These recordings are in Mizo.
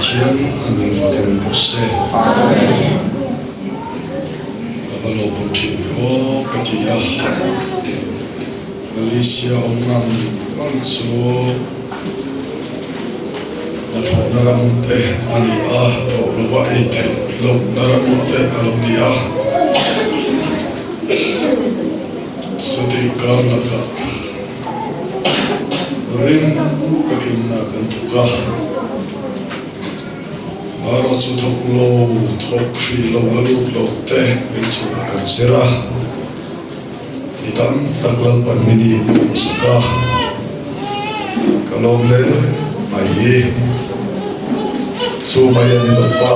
Pathian a min fakin bawk se. Ka va lo pawh thin ve aw ka ti a. Malaysia awm ngang ngang chu hnathawhna ram te a ni a, thawh lova ei theih lohna ram te a lo ni a. Chutih kar lakah rim takin hna kan thawk a, Baro chu thawk lo, thawk hrih lo la lut lo te min chhungah kan zir a, mi tam tak Lalpan min i khawmsak a, ka lawm hle mai. Chu mai a ni lo fa,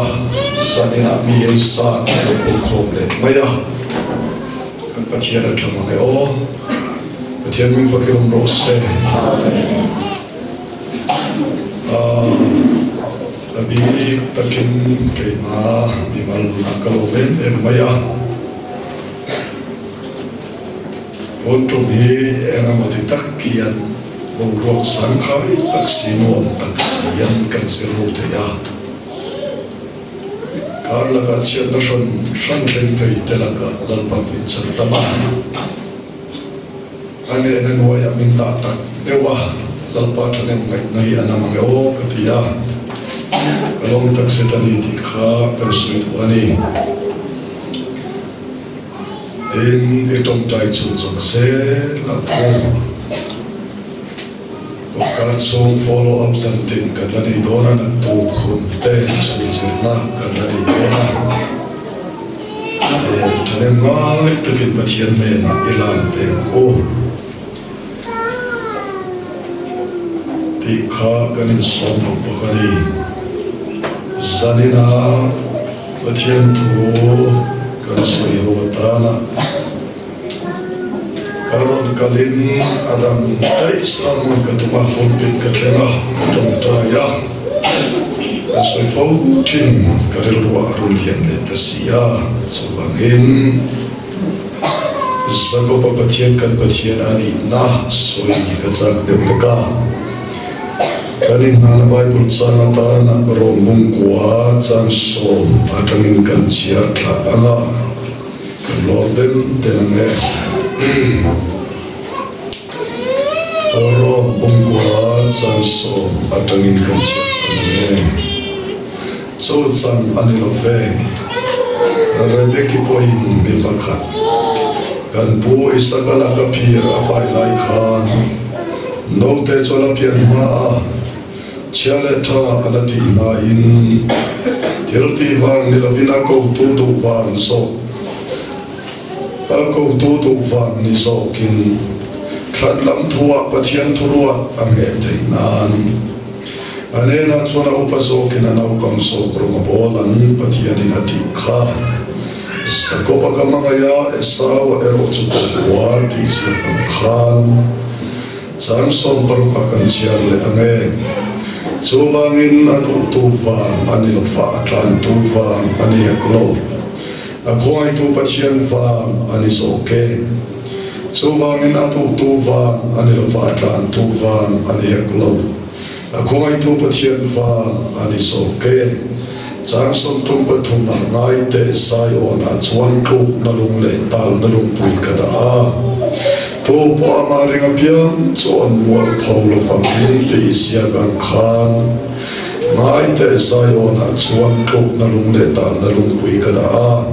zaninah mi ei zat a lo pawlkhawm leh mai a. Kan Pathian a tha mang e aw. Pathian min fakir awm rawh se. A bik takin keimah mimal nunah ka lawm em em mai a. Tun tum hi eng emaw ti tak hian boruak zangkhai tak si nuam tak si hian kan zir ho thei a. Kar lakah chhiatna hran hran thleng thei te lakah Lalpan min chhan tam a, a nehna hnuaiah min dah tak deuh a, Lalpa thahnem ngaihna hi a nam ang e aw ka ti a, ka lawm takzet a ni tih kha kan sawi duh a ni. Tin, i tawngtai chhunzawm zel ang u. Tawkar chhung follow up zan tin kan la nei dawn a, naktuk hun te chhun zirna kan la nei dawn a. Thahnem ngai takin Pathian hnenah i lan teh ang u tih kha kan insawm lo bawk a ni. Zanina Pathian thu kan sawi ho atana. Ka rawn kalin a dang daih sermon ka tum a, pulpit ka thleng a, ka tawngtai a, kan sawi fo thin, ka rilruah a rawn lian leh ta si a, chuvangin Jakoba Pathian kan Pathian a nihna sawi ka chak deuh lek a. Kan inhnana Bible chang atana Rawmungkua chang 10 atangin kan chhiar thla ang a. Kan lawm dem den ang e. Rawm pumkua chan 10 atangin kan chhiat ang e. Chu chan a ni lo ve. Rebeki pawhin mi pakhat kan pu Isaka laka phir a pai lai khan naute chu a la pian hma a. Chhia leh tha a la tih hmain thil tih vang ni lovin a kotu duh vang zawk a kotu duh vang ni zawkin thlan lam thuah Pathian thuruat a ngheh theih nan a hnenah chuan a upa zawkin a naupang zawk rawng a bawl ang Pathianin a tih kha Jakob-a ka hmangaih a, Esau-a erawh chu ka hua tih ziak ang khan. Chang 16 ah kan chhiar leh ang e. Chuvangin a duhtu vang a ni lo fa, a tlantu vang a ni hek lo. A khawngaihtu Pathian vang a ni zawk e. Chuvangin a duhtu vang a ni lo fa, a tlantu vang a ni hek lo. A khawngaihtu Pathian vang a ni zawk e. Chang 33 ah ngai teh Zion-ah chuan tlukna lung leh talna lungpui ka dah a. Tu pawh amah ring apiang chu an mual pho lovang tih i ziak ang khan ngai teh Zion-ah chuan tlukna lung leh talna lungpui ka dah a.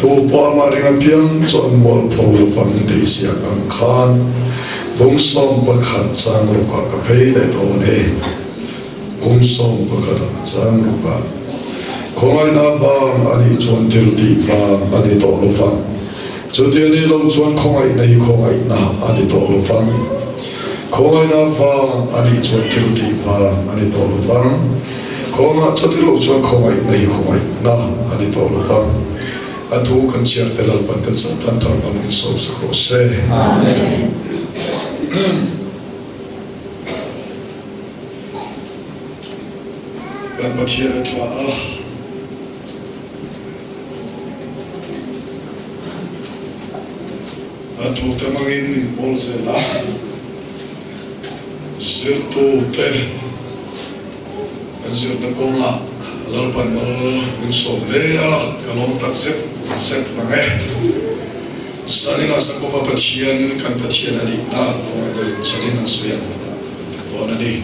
Tu pawh amah ring apiang chu an mual pho lovang tih i ziak ang khan bung 11 chang rukah ka phei leh dawn e. Kum 11 ah chang ruk a, khawngaihna vang a nih chuan thil tih vang a ni tawh lo vang. Chuti a nih loh chuan khawngaihna hi khawngaihna a ni tawh lo vang. Khawngaihna vang a nih chuan thil tih vang a ni tawh lo vang. Khawngaih chuti loh chuan khawngaihna hi khawngaihna a ni tawh lo vang. A thu kan chhiar te Lalpan kan Satan thar hmang in sawm sak rawh se. Amen. Kan Pathian a tha a. A thute hmangin min pawl zel a, zirtute kan zirna kawngah Lalpan mal min sawm hle a, ka lawm tak zet zet mang e. Zaninah Jakoba Pathian kan Pathian a nihna kawng erawhin zanin an sawi ang dawn a ni.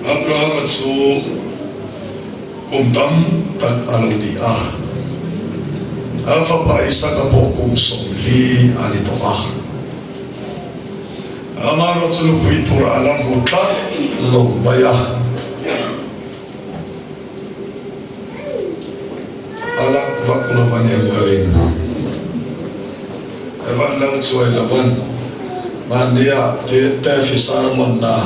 Abrahama chu kum tam tak a lo ni a, a fapa Isaka pawh kum 40 a ni tawh a. Amaherawh chu nupui tur a la hmu tlat lo mai a. A lak vak lo a nem ka ring. Evan lo chuai lo an mahnia te te sermon na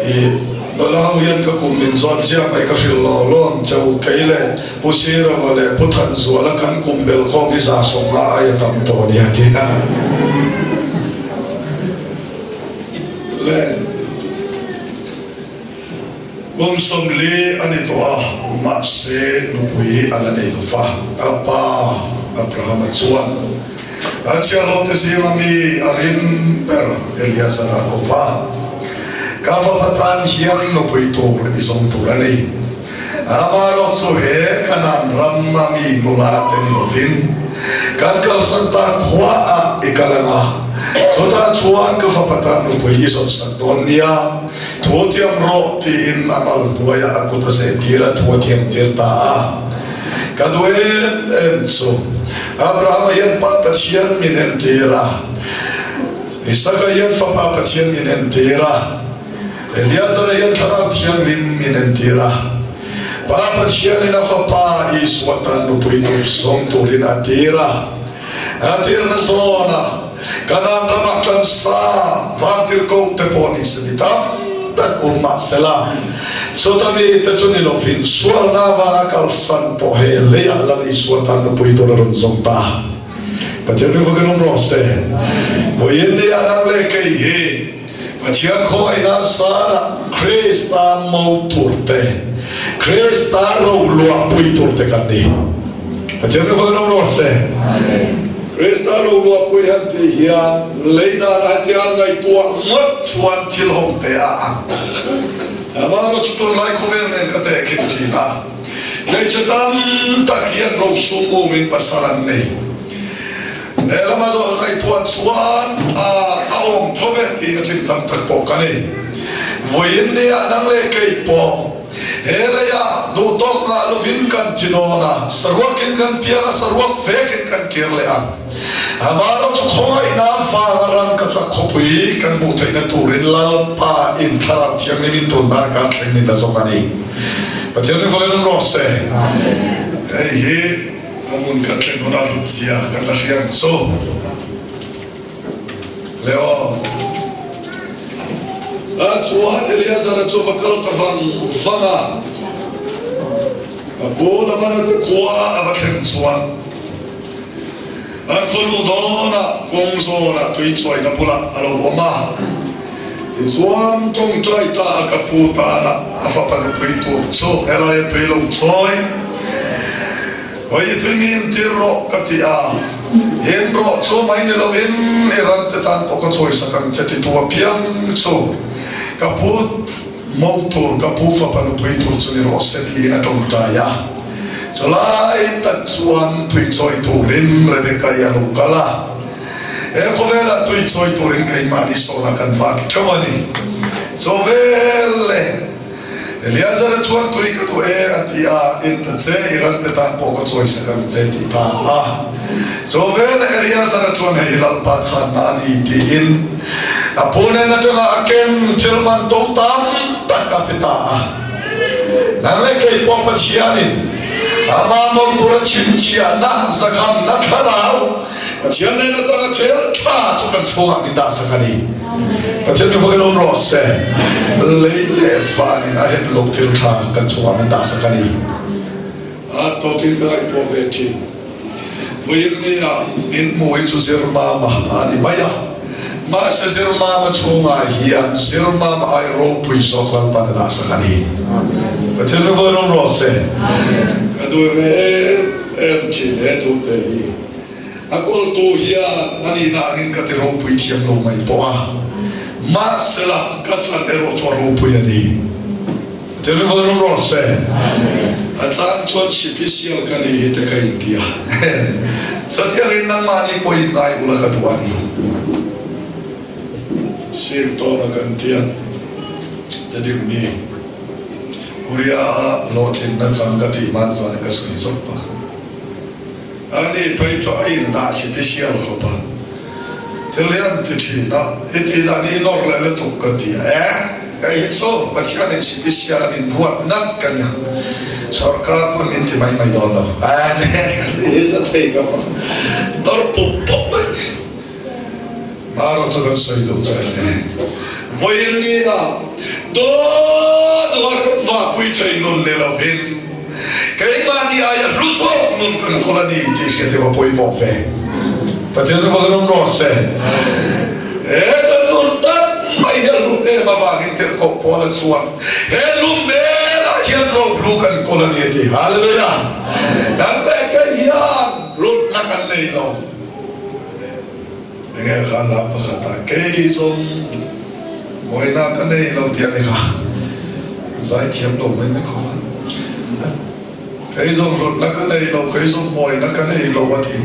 i nula ho hian ka kum min zawn chiah mai ka hrilh lo lawm che u kei le Pu Sirava leh Pu Thanzuala kan kum bel khawm hi 150 aia tam tawh nia tia le. Kum 40 a ni tawh a, mahse nupui a la nei lo va. A pa Abrahama chuan a chhiahhlawhte zinga mi a rin ber Eliazar a ko va, Ka fapa tan hian nupui tur i zawng tur a ni. Amaherawh chu he Kanaan rama mi nula te ni lovin kan kalsan ta khuaah i kal ang a, chutah chuan ka fapa tan nupui i zawnsak dawn nia. Thu thiam rawh tiin a mal hnuaiah a kut a zehtir a, thu a thiam tir ta a. Ka duh em em chu Abrahama hian Pa Pathian min entir a, Isaka hian Fapa Pathian min entir a, Eliazara hian Thlarau Thianghlim min entir a. Pa Pathianin a Fapa Isua tan nupui tur zawng turin a tir a. A tirna zawna Kanaan ramah tlansa vantirhkoh te pawh ni se mi tam tak um mah sela, chuta mi te chu ni lovin sualna vanga kalsan tawh he leiah Lal Isua tan nupui tur a rawn zawng ta. Pathian mi vakin awm rawh se. Vawiin ni ah nang leh kei hi Pathian khawngaihna sarah Krista mo tur te, Krista roluahpui tur te kan ni. Pathian mi vakin awm rawh se. Krista roluahpui han tih hian lei danah hetiang an ngaihtuah ngawt chuan thil ho te a ang. Amaherawh chu tunlai khawvel nen ka tehkhin thin a, hmeichhe tam tak hian rosum umin pasal an nei. He lama dawh ngaihtuah chuan a awm tho ve tiin a chim tam tak pawh ka ni. Vawiin nia nang leh kei pawh he leiah duhtawk ngah lovin kan thi dawn a, saruakin kan piang a, saruak vekin kan kir leh ang. Amaherawh chu khawngaihna vanga rangkachak khawpui kan hmuh theihna turin Lalpa in Thlarau Thianghlim in tun darkar thleng in a zawng a ni. Pathian ring vawiin rawh se. Hei hi. A hmun kan thleng hunah hlut zia kan la hria ang chu. Le aw. A chuan Eleazara chu va kal ta vang vang a. A pu Labana te khua a va thleng chuan an khaw luh dawnah kawng zawnah tui chuaina bulah a lo awm a. Tichuan tawngtai ta a ka pu tana a fapa nupui tur chu helaia tui lo chawi, Hawi i tui mi in tir rawh ka ti a, in rawh chu mai ni loin i ran te tan pawh ka chawi sak ang che titu apiang chu ka pu mo tur, ka pu fapa nupui tur chu ni rawh se tiin a tawngtai a. Chulai tak chuan tui chawi turin Rebecca-i a lo kal a. He khawvelah tui chawi turin keimahni sawna kan vak theuh a ni. Chaw vel le Eliazara chuan tui ka duh e a ti a, in ta che i ran te tan pawh ka chawi sak ang che tih ta a. Chaw vel Eliazara chuan hei hi Lalpa chhanna a ni tiin a pu nen atanga a ken thil man to tam tak a pe ta a. Nang leh kei pawh Pathianin amah mo tura chhinchhiahna zakhamna thlarau Pathian nen atanga thil tha chu kan chhungah min dah sak a ni. Pathian mi vakin awm rawh se. Lei leh vanin a hen lo thil tha kan chhungah min dah sak a ni. A tawkin ka ngaihtuah ve thin. Vawiin nia min hmuh hi chu zirmama a ni mai a. Mahse zirmama chhungah hian zirmama ai ropui zawk Lalpan a dah sak a ni. Pathian mi vawiin awm rawh se. Ka duh ve em em thin he thu te hi. A kawltu hian a nihna angin ka ti ropui thiam lo mai pawh a, mahsela ka chan erawh chu a ropui a ni. Pathian in vawn rawh se. A chang chuan sipisial ka ni hi te ka inti a. Chutiangin nangmahni pawh in ngai ula ka duh a ni. Sir tawna kan tia te dik mi Korea a hlawhtlinna chang ka tih hman zan ka sawi zawk a. Ani phei chu a indah sipisial khawp a. Thil hi an ti thin a, heti dan hi nawr leh lutuk ka ti a. Eh, hei hi chu Pathianin sipisial a min buat ngat ka nia. Sorkar pawn min ti mai mai dawn lo. Eh, hi za thei ka va nawr pup pup mai. Maro chu kan sawi duh che hle. Vawiin nina dawt a kan vahpui thei nun ni lovin keimahni aia hlu zawk nun kan kawl a ni tih hriat hi va pawimawh ve. Pathian chu va kan awm rawh se. He kan nun tak mai hi a hlut em avangin tirhkoh Paula chuan he lumbelah hian rohlu kan kawl a ni a ti. Hallelujah! Kan leh kei hian hlutna kan nei lo. Enge kha la pakhat ah kei zawng mawina ka nei lo tih a ni kha zai thiam lo mai mai khawp a. Kei zawng hlutna ka nei lo, kei zawng mawina ka nei lo a ti.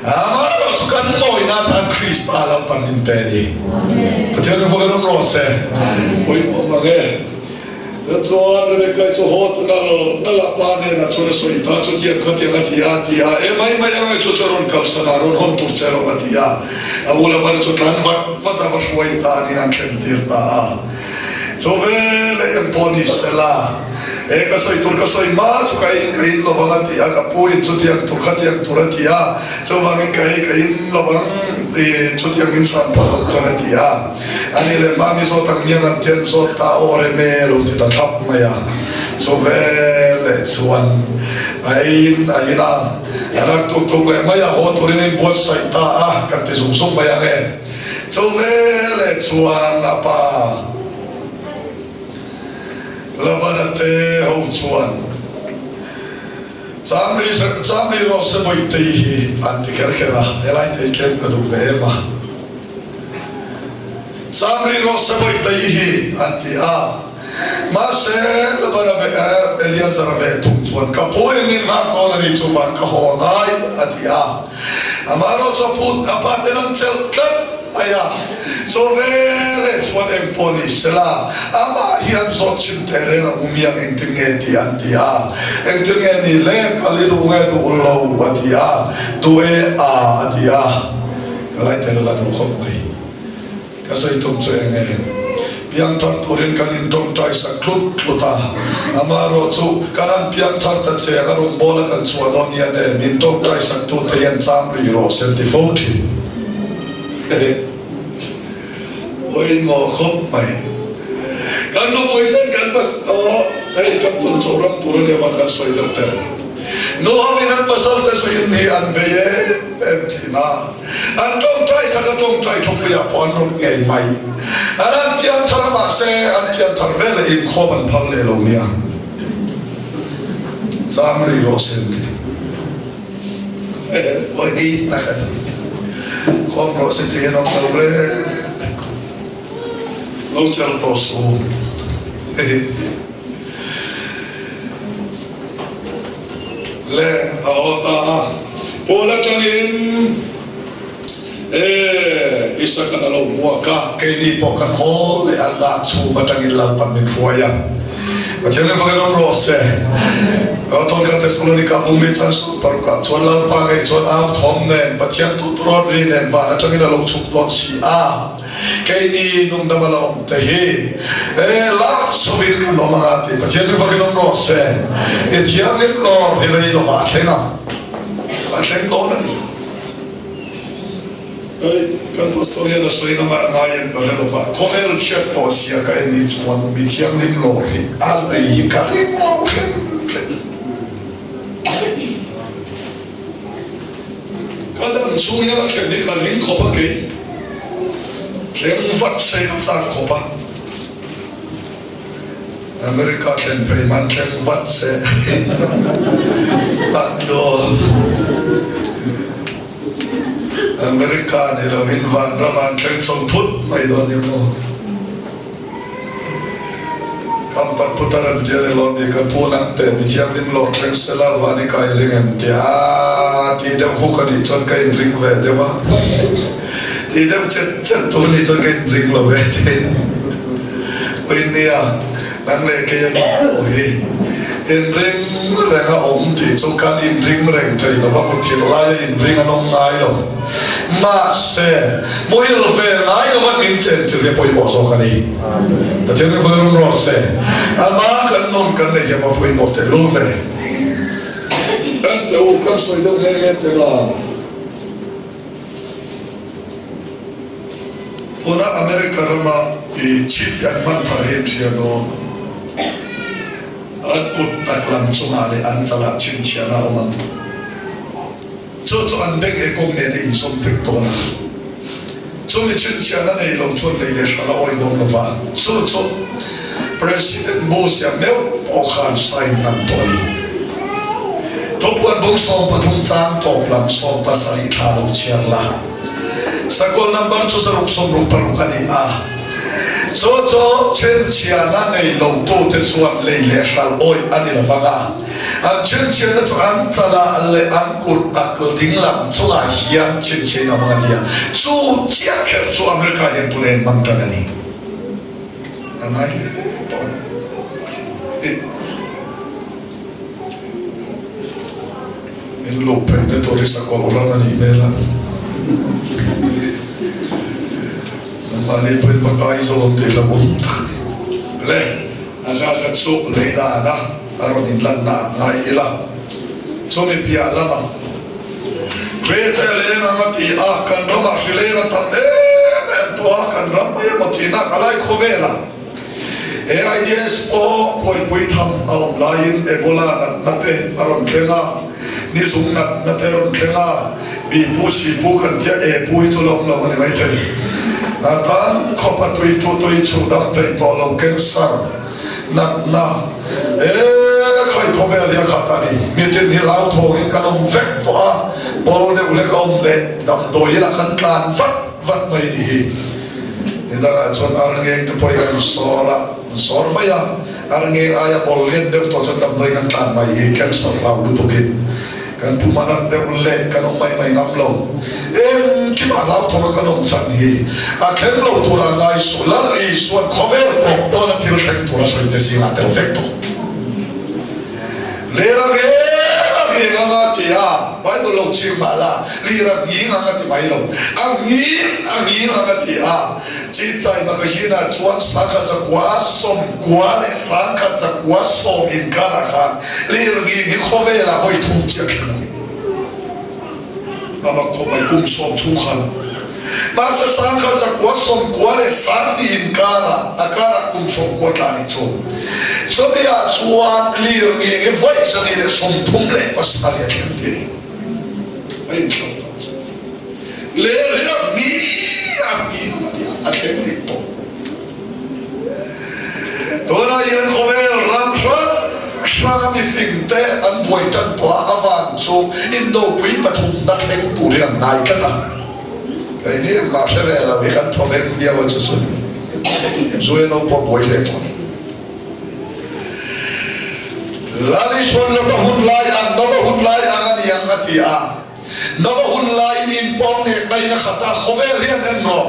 Amaherawh chu kan mawina tan Krista lampan min pe a ni. Pathian in fak in awm rawh se. Pawimawh mang e. Tichuan Rebecca-i chu haw ta nal nal a, pa hnenah chuan a sawi ta, Chutiang khatiang a ti a, a ti a, E mai mai ang e, chu chu a rawn kalsan a, rawn hawn tur che rawh, a ti a. A u Labana chu tlan vat vat a va hruai ta niin an thlen tir ta a. Chu veleh eng pawh ni sela, E ka sawi tur ka sawi hma chu ka ei ka in lovang, a ti a, ka pu in chutiang tur khatiang tur a ti a, chuvangin ka ei ka in lovang, chutiang min chhuan phawt loh chuan, a ti a. A ni leh hma mi zawt ang miang an tian zawt ta aw rem e lo ti ta thlap mai a. Chu veleh chuan a eiin a in a, a rak tuk tuk leh mai a, haw turin a inbuatsaih ta a, kan ti zung zung mai ang e. Chu veleh chuan a pa Labana te ho chuan Chamri Chamri Rose Bawihtei hi an ti kher kher a, helai te hi tlem ka duh ve em a. Chamri Rose Bawihtei hi an ti a, mahse Labana ve Eleazar ve thung chuan ka pu in min nghak dawn a ni chu van ka haw ngai a ti a, amaherawh chu a pu a pa ten an chelh tlat mai a, chaw veleh chuan eng pawh ni sela amah hi an zawt chim teh reng a, umiang engtin nge tih an ti a, engtin nge ni le kal i duh nge duh lo a ti a, duh e a a ti a. Ka laiter la duh khawp mai. Ka sawi tum chu eng nge? Piangthar turin kan intawngtai sak tlut tlut a, amaherawh chu kan han piangthar ta che ang a rawngbâwl a kan chhuah dawn hian e, min tawngtai sak tute hian cham rih rawh se an ti fo thin. Pawimawh khawp mai. Kan nupui ten kan pas aw hei kan tun chho ram tur a nia kan sawi deuh tel. Nu ho in an pasal te chu in hi an vei em em thin a, an tawngtai sak a tawngtai thupuiah pawh an rawn ngei mai. An han pian thar a mahse an pian thar veleh inkhawm an phal leh lo nia. Zam rih rawh se an ti. Vawi tak a ni. Khawm rawh se tih hi an awm lo reng. Lo chel tawh suh u. Le a aw ta a, Paul atangin e Isakan a lo hmuak a, keini pawh kan haw leh a la chhum atangin Lalpan min hruai a. Pathian in fak in awm rawh se. Thawnkhat Thessalonika bung li chan sawm parukah chuan Lalpa ngei chuan au thawm nen Pathian tuhturawn ri nen van atangin a lo chhuk dawn si a. Keini nungdam a la awm te hi e lak chhovin kan awm anga tih Pathian mi fakin awm rawh se. I thianghlim lawr hi rei lovah a thleng ang. A thleng dawn a ni. Hei kan pastor hian a sawi lamah a ngai em ka hre lova, khawvel chhiat tawh zia ka en ni chuan mi thianghlim lawr hi a rei hi ka ring lo hrim hrim. Ka dam chhung hian a thlen hi ka ring khawp a kei thleng vat se a chak khawp a, America thlen phei man thleng vat se tak dawn. America ni lovin vanram an thleng chho thut mai dawn ni maw? Pampat putar an tia ni lawm ni ka pu nang te mi thianghlim lawr thleng sela van i kai ring em tia tih deuh huk a nih chuan ka inring ve deuh a tih deuh chet chet tu nih chuan ka inring lo ve thin Puinia nang leh kei a nih pawh hi inring reng a awm tih chu kan inring reng thei lo va muthilh laia inring an awm ngai lo. Mahse, muhil ve ngai lova min chen chu hi a pawimawh zawk a ni. Pathian min khawlai rawn rawh se. Ama kan nun kan neih hian va pawimawh teh lul ve. Kan teh u, kan sawi deuh nghe nghe teh la. Tuna America rama i chief hi an hman thar hi an hria maw? An kut tak lam chungah leh an chalah chhinchhiahna a awm ang. Chu chu an bank ekawm nen a inzawm vek dawn a, chumi chhinchhiahna nei lo chuan lei leh hral a awi dawn lo va, chu chu President Bush-a meuh pawh khan sign ngam tawh a ni. Thupuan bung 13 chang tawp lam 17 thla lo chhiar la, sakawlh number chu 666 a ni a, chu chu chhinchhiahna nei lo tute chuan lei leh hral awi a ni lo vang a. An chhinchhiahna chu an chalah leh an kut tak dinglam chungah hian chhinchhiahna a hmang a ti a, chu chiah kher chu America hian tuna in hmang tan a ni. A ngai hle tawh a ni. Min luh pheihna tur hi sakawlh ram a nih hmel a. Nangmahni pawhin va kai zawn tih lo awm tak a ni. Le, a kha kha chu lei dan a. A rawn inlanna ah ngai ila, chumi piah lama Kreta leng anga ti a, kan ramah hri leng a tam em em tawh a, kan ram mai emaw tihna ka lai khawvelah AIDS pawh buaipui tham a awm laiin Ebola natna te a rawn thleng a, nizung natna te a rawn thleng a, bi pu si pu kan tia e pu hi chu la awm lo a ni maithei. A tan khawp a tui tu tui chhuh dam thei tawh lo cancer. Natna e khawi khawvel hi a khat a ni. Mitin hi hlauthawngin kan awm vek tawh a, bawl deuh lek a awm leh damdawiin a kan tlan vat vat mai ni hi. Nidangah chuan arngeng te pawhin an sawr a, an sawr mai a, arngeng aia bawl lian deuh tawh chuan damdawi kan tlan mai hi cancer hlau lutukin Kan pu hmanat deuh leh kan awm mai mai ngam lo. Engkimah hlauthawng a kan awm chhan hi a thleng lo tura ngai suh. Lal Isuan khawvel tawp tawna thil thleng tura sawi te zingah tel vek tawh. Lir a ngeng a nghing anga ti a, Bible lo chhim mah la, lir a nghing anga ti mai lo, a nghing a nghing anga ti a, Chichai magazine-ah chuan 1990 leh 1990 inkarah khan lirnghing hi khawvelah hawi thum chiah thleng a ni. A mak khawp mai, kum sawm chhung khan. Mahse 1990 leh 20 inkarah, a karah kum 90 tla nih chu. Chumi-ah chuan lirnghing hi vawi 137 a thleng ti a ni. A inthlauh tak chu. Lehriak ni a hming a ti a, a thleng dik tawh. Tunah hian khawvel ram hrang hranga mifing te an buai tan tawh a, a van chu indopui pathumna thleng tur hi an ngai tlat a. Keini engmah hre ve lo hi kan thaw veng viau a chu chu Zuaino pawh buai hle tawh a ni. Lal Isuan lawka hun lai ang, Nova hun lai ang a ni ang a ti a. Nova hun laiin inpawng nek mai na khat a, khawvel hian en rawh.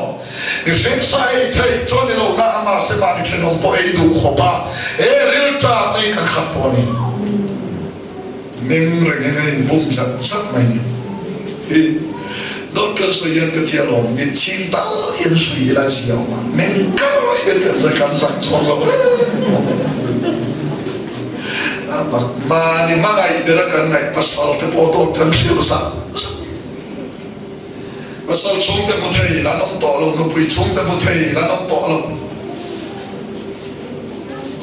I hringsa ei theih chuan i lo na a, mahse mahni thenawm pawh ei duh khawp a, he rilṭam nei kan khat pawh a ni. Meng rengin a inbum zat zat mai ni. Hi dawt kan sawi hian ka tia lawm, mit chhing tal hian hrui ila zia awm a, meng kar hian kan zak kan zak chuang lo reng awm. A mak mahni hmangaih bera kan ngaih pasal te pawh dawt kan hrilh zak zak. Pasal chhungte hmu thei an awm tawh lo, nupui chhungte hmu thei an awm tawh lo.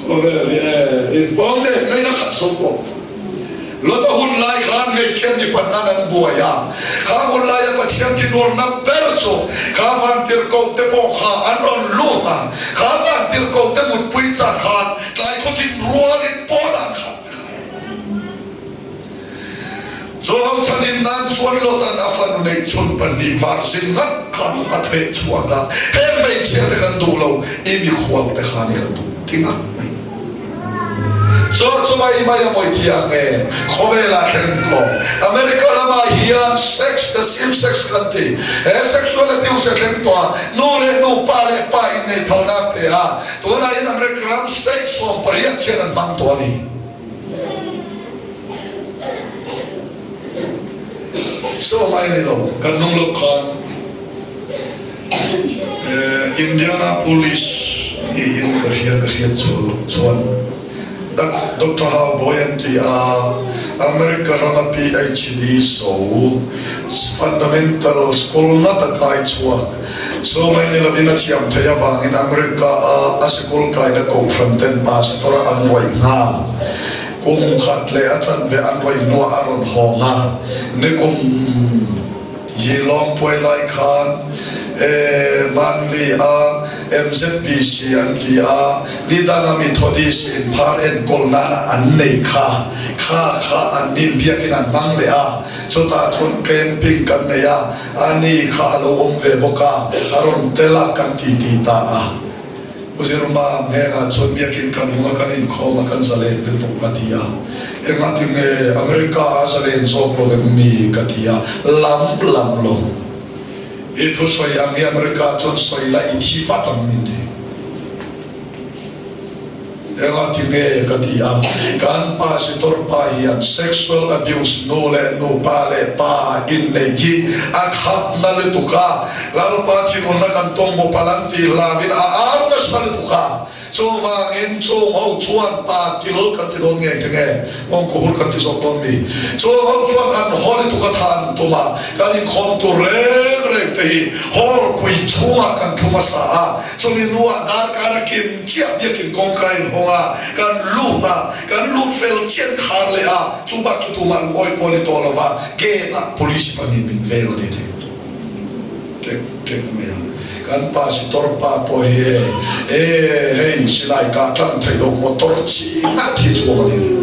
Khawvel hi e inpawng leh ngaihna khat zo pawh. Lota hun lai khan hmeichhia mipat nan an buai a, kha hun laia Pathian thinurna ber chu kha vantirhkoh te pawh kha an rawn lut a, kha vantirhkoh te mutpui chah khan tlai khawtin rualin pawnah khan ka khai a. Chu ho chhanin nan chuan Lotan a fanu neih chhun pahnih varzin ngat khan a theh chhuak a, heng hmeichhia te kan duh lo, i mikhual te khan i kan duh ti ngat mai. Chu chu mai mai a mawi thiang nge khawvelah thleng tawh. America ramah hian sex the same sex kan ti. He sexual abuse a thleng tawh a, nu leh nu, pa leh pa inneih phalna a pe a. Tunah hian America ram state 18 khian an hmang tawh a ni. Saw mai a ni lo, kan hnung lawk khan Indianapolis niin ka hria, ka hriat chuan Doctor Hau Boy an ti a, America rama PhD zo, fundamental school ngat a kai chhuak. Saw mai ni lovin a thiam theih avangin America a a sikul kaina kohhran ten pastor a an rawih nghal. Kum khat leh a chanve an rawih hnuah a rawn hawng a, nikum Yilong puai lai khan e Manli a MZPC an ti a, nidanga Methodist in phar enkawl nana an nei kha, kha kha an nin biakin an hmang leh a, chutah chuan camping kan nei a, ani kha a lo awm ve bawk a, a rawn tel a kan titi ta a. Pu Zirma hnenah chuan biakin kan hung a, kan inkhawm a, kan zalen lutuk a ti a. Engah ti nge America a zalen zawk lo em mi ka ti a, lam lam lo. I thusawi ang hi America chuan sawi la i thi vat ang min ti. Engah ti nge ka ti a, kan pasitor pa hian sexual abuse nu leh nu, pa leh pa inneih hi a khap na lutuk a, Lalpa thinurna kan tawng bawp a lan tih hlauin a au nasa lutuk a, chuvangin chung ho chuan pa til kan ti dawn ngei te nge, mawngkaw hur kan ti zawk dawn mi? Chung ho chuan an haw lutuk a tha an tum a, kan inkhawm tur reng reng te hi hall pui chhungah kan thu hmasa a, chumi hnuah darkar a kim. Chiah biakin kawngka in hawng a, kan lut a, kan lut fel chian khar leh a, chu bak chu tumah lu awi pawh ni tawh lo va, gate ah police pahnih min vel a ni thei ṭek ṭek mai a. Kan pasitor pa pawh hi e, e hei silai kah tlang theih loh motor chi ngat hi chu awm a ni thei.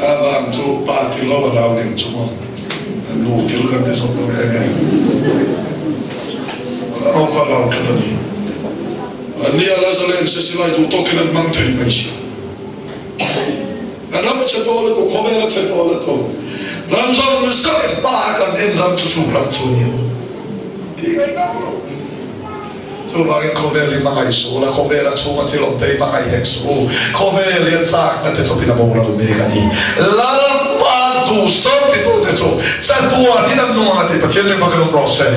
A vang chu pa ti lo a lo ning chu maw nu thil kan ti zawk lo eng e ho kha lo tlat a ni. An ni a la zalen se silai duh tawkin an hmang thei mai si. An ram a chhe tawh lutuk, khawvel a chhe tawh lutuk. Ram zawng zawng pa a kan en ram chu chu ram chu a ni ang tih ngaihna lo. Chuvangin khawvel hi hmangaih suh ula, khawvela chhunga thil awm te hi hmangaih hek suh u. Khawvel hian chakna te chawpin a boral mek a ni. Lalpa duhsawm titute chu chatuanin an nung ang a ti. Pathian lim fakin awm rawh se.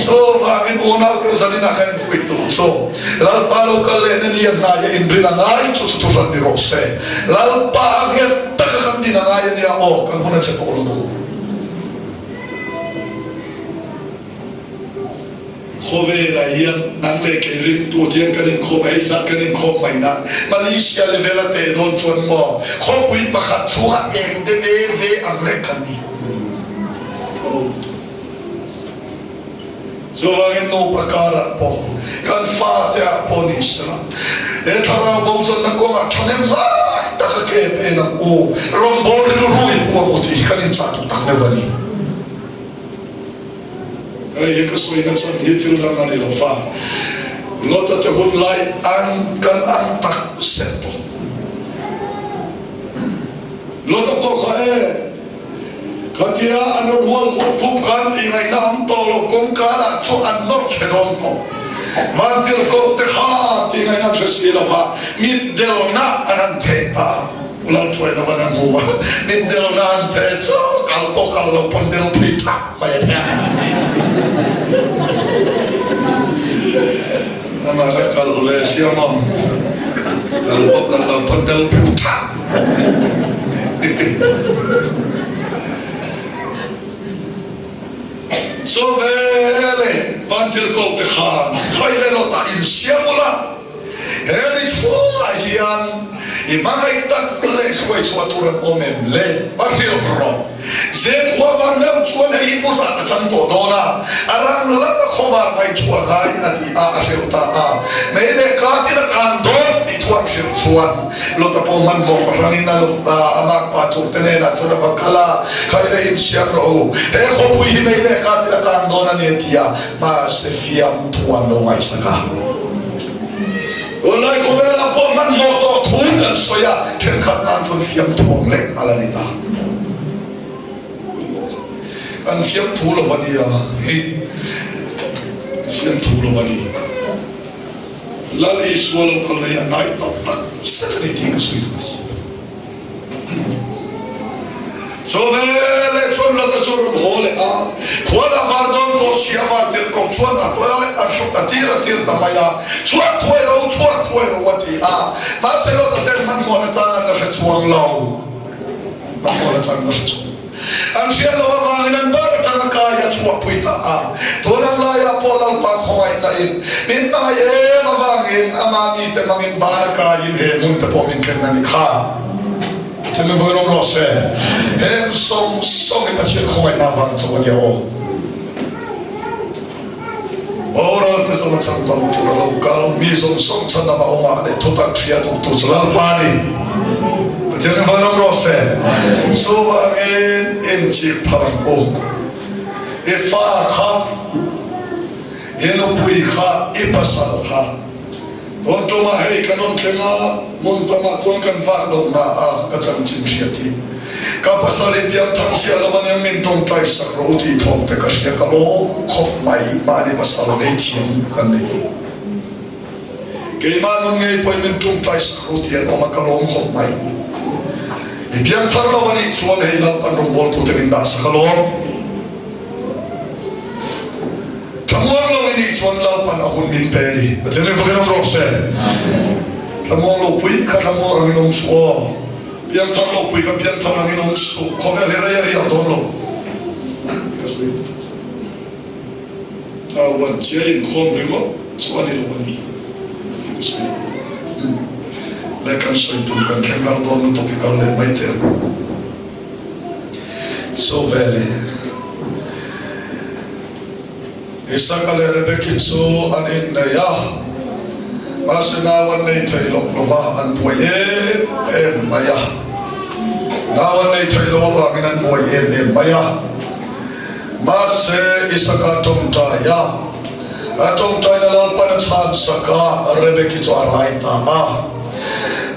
Chuvangin unaute zaninah kha infuih duh chu Lalpa lo kal lehna ni a hnai a inrin a ngai chu chu thuhran ni rawh se. Lalpa a nghet taka kan din a ngai a nia aw, kan hun a che tawh lutuk. Khawvelah hian nang leh kei ringtu tiang kan inkhawm a, hei zat kan inkhawm mai nan Malaysia level a teh dawn chuan maw khawpui pakhat chhunga eng te ve ve ang leh kan ni tho. Chuvangin nupa karah pawh kan fate ah pawh ni sela he thlarau bozawnna kawngah thahnem ngai taka ke pen ang u, rawngbâwl rilru i pu ang u tih hi kan inchah duh tak meuh a ni. Hei hi ka sawina chuan hi thil dang a ni lo fa. Lota te hun lai ang kan ang tak zet tawh. Lota pawh kha e, khatia an rawn hual khup khup khan tih ngaihna awm tawh lo, kawngkanah chu an nawr chhe dawn tawh. Vantirhkoh te kha tih ngaihna an hre si lo va, mitdelna an han theh ta. Lalchuai lo van a hmu a, mitdel nan te chu kal pawh kal lo pawn del phei thak mai a thei. Amah kha kal ve sia maw, kal pawh kal lo pawn del phei thak. Chu vele Vantirhkoh te khan khawi leh lawtah insiam ula, He mi chhungah hian i hmangaih tak leh hruai chhuah tur an awm em le? Va hrilh rawh. Zeng khua var meuh chuan hei hi vutah a chang tawh dawn a, a ram lama khawvar mai chhuah ngai a ti a, a hrilh ta a. Mei leh ka tin a kan dawn tih thu an hrilh chuan Lota pawh hmanhmawh fahranin a lut ta, a makpa tur te hnenah chuan a va kal a, Khai leh insiam rawh u, he khawpui hi mei leh ka tin a kan dawn a ni a ti a, mahse fiamthu an lo ngaihsak a. Tunlai khawvelah pawh hmanhmawh tawh thu kan sawi a, thenkhat tan chuan fiamthuang lek a la ni ta. Kan fiamthu lo a nia hi, fiamthu lo a ni. Lal Isua lo kal hi a ngai tak tak zet a ni tih ka sawi duh a ni. Chu veleh chuan Lota chu a rawn haw leh a, khuan a var dawn tawh si, a var tirh ko chuan a tawi a, a hruk a tir a tir ta mai a, Chhuak thuai ro, chhuak thuai ro a ti a. Mahse Lota ten hmanhmawh nachang an la hre chuang lo, hmanhmawh nachang an la hre chuang lo. An hriat loh avangin an bar atanga kai a chhuahpui ta a. Tun ang laiah pawh Lalpa khawngaihna in min hmangaih em avangin ama mite hmangin bar a kaiin he hmun te pawh min thlen a ni kha. Thil min vawi rawm rawh se. Heng sawng sawng hi Pathian khawngaihna avang chu a nia aw. Boral te zawng a chhan dam tur a lo kal, mi zawng zawng chhan lama awm ah leh thutak hria duhtu chu Lalpa a ni. Pathian in vawi rawm rawh se. Chuvangin inchik phar ang u. I fa kha, i nupui kha, i pasal kha. Tun tumah hei kan awm thleng a, hmun tamah chuan kan vak loh na a ka chanchin hriat hi. Ka pasal i piang thang chiah lo aniang min tawngtai sak rawh u tih thawm te ka hria ka lawm khawp mai mahni pasal vei thiam kan nei hi. Keimah nun ngei pawhin min tawngtai sak rawh u tih an awm a ka lawm khawp mai. I piang thar lo anih chuan hei Lalpan rawngbawltute min dah sak alawm. Thlamuang lo i nih chuan Lalpan a hun min pe a ni. Pathian in fakin awm rawh se. Thlamuang lo pui kha thlamuang angin awm suh aw. Piangthar lo pui kha piangthar angin awm suh. Khawvel hi rei a riak dawn lo. Ka sawi ang tak zet. Tauan chia inkhawm ringawt chu a ni lo a ni tih ka sawi ang. Le kan sawi tur kan thleng har dawn lutuk i kal leh mai teh ang. Chu veleh Isaka leh Rebeki chu an innei a, mahse nau an nei thei lawk lo va, an buai em em mai a. Nau an nei thei lo avangin an buai em em mai a. Mahse Isaka tawngtai a, a tawngtaina Lalpan a chhansak a, Rebeki chu a rai ta a.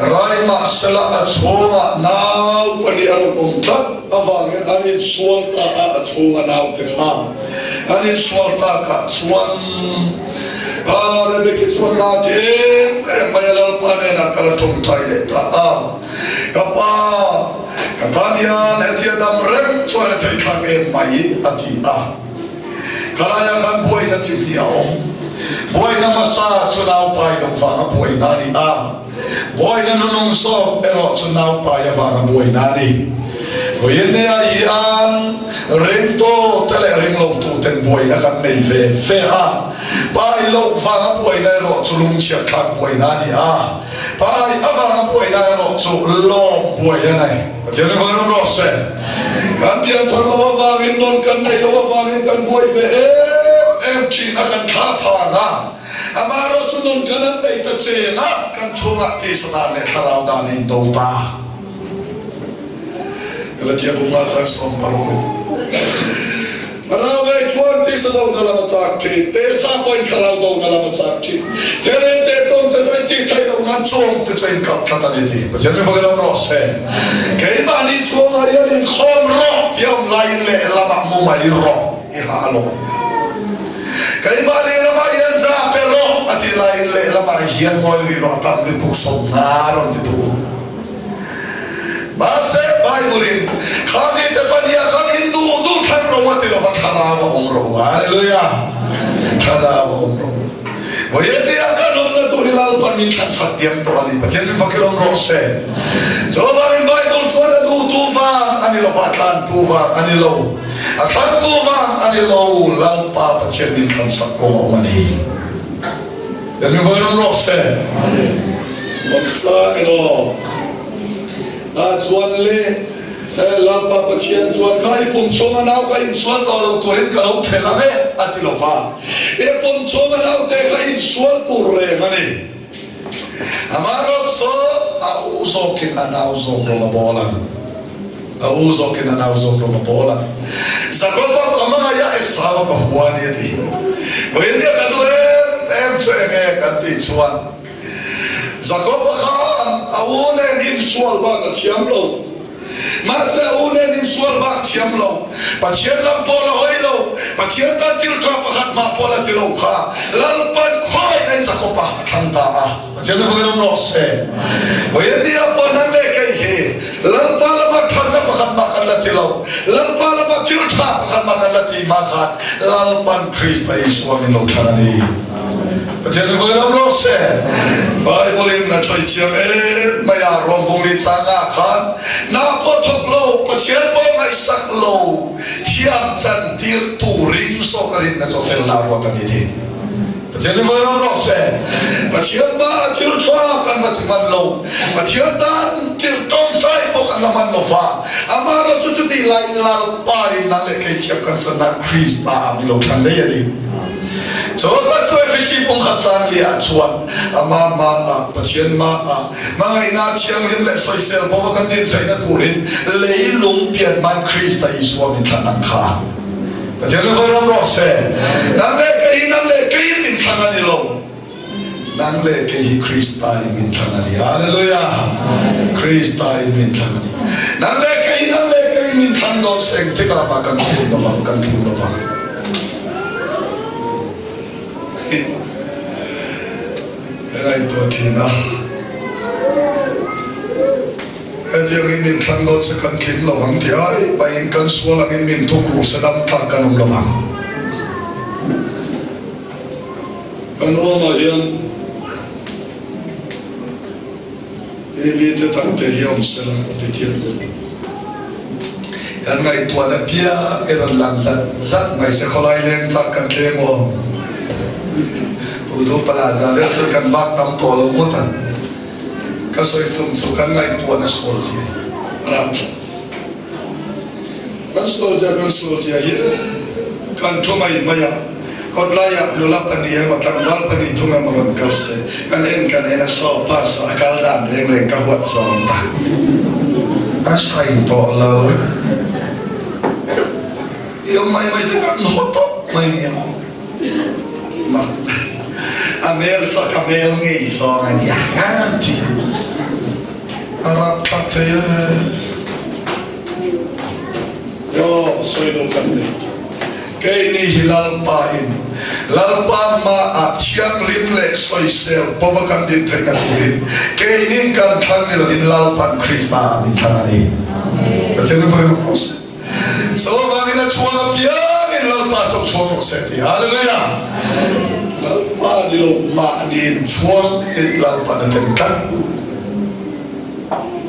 Rai mahsela a chhungah nau pahnih a rawn awm tlat avangin an insual ta a, a chhunga naute kha an insual takah chuan Rebeki chuan na ti em em mai a, Lalpa hnenah ka la tawngtai leh ta a, Ka pa, ka tan hian hetia dam reng chuan a theih thlak em mai a ti a. Khalaiah khan buaina chi hnih a awm. Buaina hmasa chu naupai loh vanga buaina a ni a, buaina nunung zawk erawh chu naupai avanga buaina a ni. Vawiinneah hian ringtute leh ringlotute'n buaina kan nei ve ve a, pai loh vanga buaina erawh chu lungchhiatthlak buaina a ni a, pai avanga buaina erawh chu lawm buai a ni. Pathian i vawi rawh rawh se. Kan pianthar loh avangin nawn kan neih loh avangin kan buai ve em em thin a, kan thla phang a. Amaherawh chu nun kan han nei ta chen a, kan chhungah tisa dan leh thlarau dan a indo ta. Galatia bunga chang 16 in. Thlarau ngei chuan tisa dona lam a chak thin, tesa pawhin thlarau dona lam a chak thin. Thil eng teh tawng te chu intih theih loh nan chuang te chu a inkap tlat a ni tih Pathian min vakin awm rawh se. Keimahni chhuangah hian inkhawm rawh tih a awm laiin lehlamah mu mai rawh i ha alawm. Keimahni lamah hian za pe rawh a tih laiin lehlamah hian ngawi rih rawh a tam lutuk sawmna a rawn ti duh. Mahse, Bible-in, Kha mite pahniha khan in duh duh thlang ro a ti lova, thlarau a awm ro. Hallelujah! Thlarau a awm ro. Vawiinnia kan awmna tur hi Lalpan min thlansak diam tawh a ni. Pathian min fak ilawm rawh se. Chuvangin Bible chuan a duhtu vang a ni lova, a tlantu vang a ni lo, a thlangtu vang a ni lo, Lalpa Pathian min thlansak kawng a awm a ni. Kan mi vawi rawn rawk se. Awm chang elaw? Ah chuan le Lalpa Pathian chuan kha i pum chhunga nau kha insual tawh lo turin ka lo thelh ang e a ti lo va. I pum chhunga naute kha insual tur reng a ni. Amaherawh chu a u zawkin a nau zawk rawng a bawl ang. A u zawkin a nau zawk rawng a bawl a. Jakoba ka hmangaih a, Esau ka hua a ni a ti. Vawiinnia ka duh em em chu eng nge kan tih chuan. Jakob-a khan a u nen insual bak a thiam lo. Mahse a u nen insual bak thiam lo. Pathian lam pawh la hawi lo. Pathian tan thil tha pakhat mah pawh la ti lo kha Lalpan khawiin a Jakob-a a thlang ta a. Pathian hi vawiin awm rawh se. Vawiin nia pawh nang leh kei hi Lalpa lama thatna pakhat mah kan la ti lo. Lalpa lama thil tha pakhat mah kan la ti mah khan Lalpan Krista Isua min lo thlang a ni. Pathian hi vawiin awm rawh se. Bible in a sawi chiang em mai a, Ruangbung leh changah khan hna pawh thawk lo, Pathian pawh ngaihsak lo, thiam chan tir turin zawk a rinna chu felna a ruat a ni tih. Pathian hi vawiin awm rawh se. Pathian mah a thil tha kan va ti hman lo, Pathian tan thil tawngtai pawh kan la hman lo va, amaherawh chu chutih laiin Lalpa in nang leh kei thiam kan chan nan Krista ah mi lo thlan daih a ni. Chu tak chu Efesi pumkhat caan li ah chuan amah mah ah, Pathian mah ah, hmangaihnak thianghlim le soisel paoh a kan din theihna turin leilung pianman Krista Isua min thlan ang kha. Pathian le hawiram rawh seh. Nang le kei hi nang le kei in min thlang a ni lo. Nang le kei hi Krista in min thlang a ni. Hallelujah! Krista in min thlang a ni. Nang le kei hi nang le kei in min thlang dawn seng tikah mah kan thlun lovang, kan thlun lovang. Ka ngaihtuah thin a, hetiang in min thlang dawn se kan tling lo ang ti ai pahin kan sual angin min thuk ru se dam tlak kan awm lo ang. Kan awmah hian TV te tak te hi awm sela ti thiam lut. Kan ngaihtuahna piang i rawn lang zat zat mai se khawlai leng chak kan thleng awm. Udu Plaza deuh chu kan vak tam tawh lo ngawt ang. Ka sawi tum chu kan ngaihtuahna sual zia a ram tlat. Kan sual zia kan sual zia hi kan thu mai mai a, kawtlaiah nula pahnih emaw tlangval pahnih thum emaw rawn kal se, kan en kan en a saw pass a kal dan reng reng ka huat zawng ta a sawi tawh lo. I awm mai mai te kan haw tawp mai nia maw? Mak a hmel saw ka hmel ngei zawng a nia ngang an ti a rapthlak thei e. Aw, sawi duh kan ni. Keini hi Lalpa in Lalpa mah ah thianghlim leh sawisel pawh a kan din theihna turin keinin kan thlang ni lovin Lalpan Krista ah min thlang a ni. Pathian in fak in rawh se. Chuvangin a chhuang apiangin Lalpa chu chhuang rawh se ti. Hallelujah! Lalpa ni lo mahni in chhuang in Lalpan a tel tlat.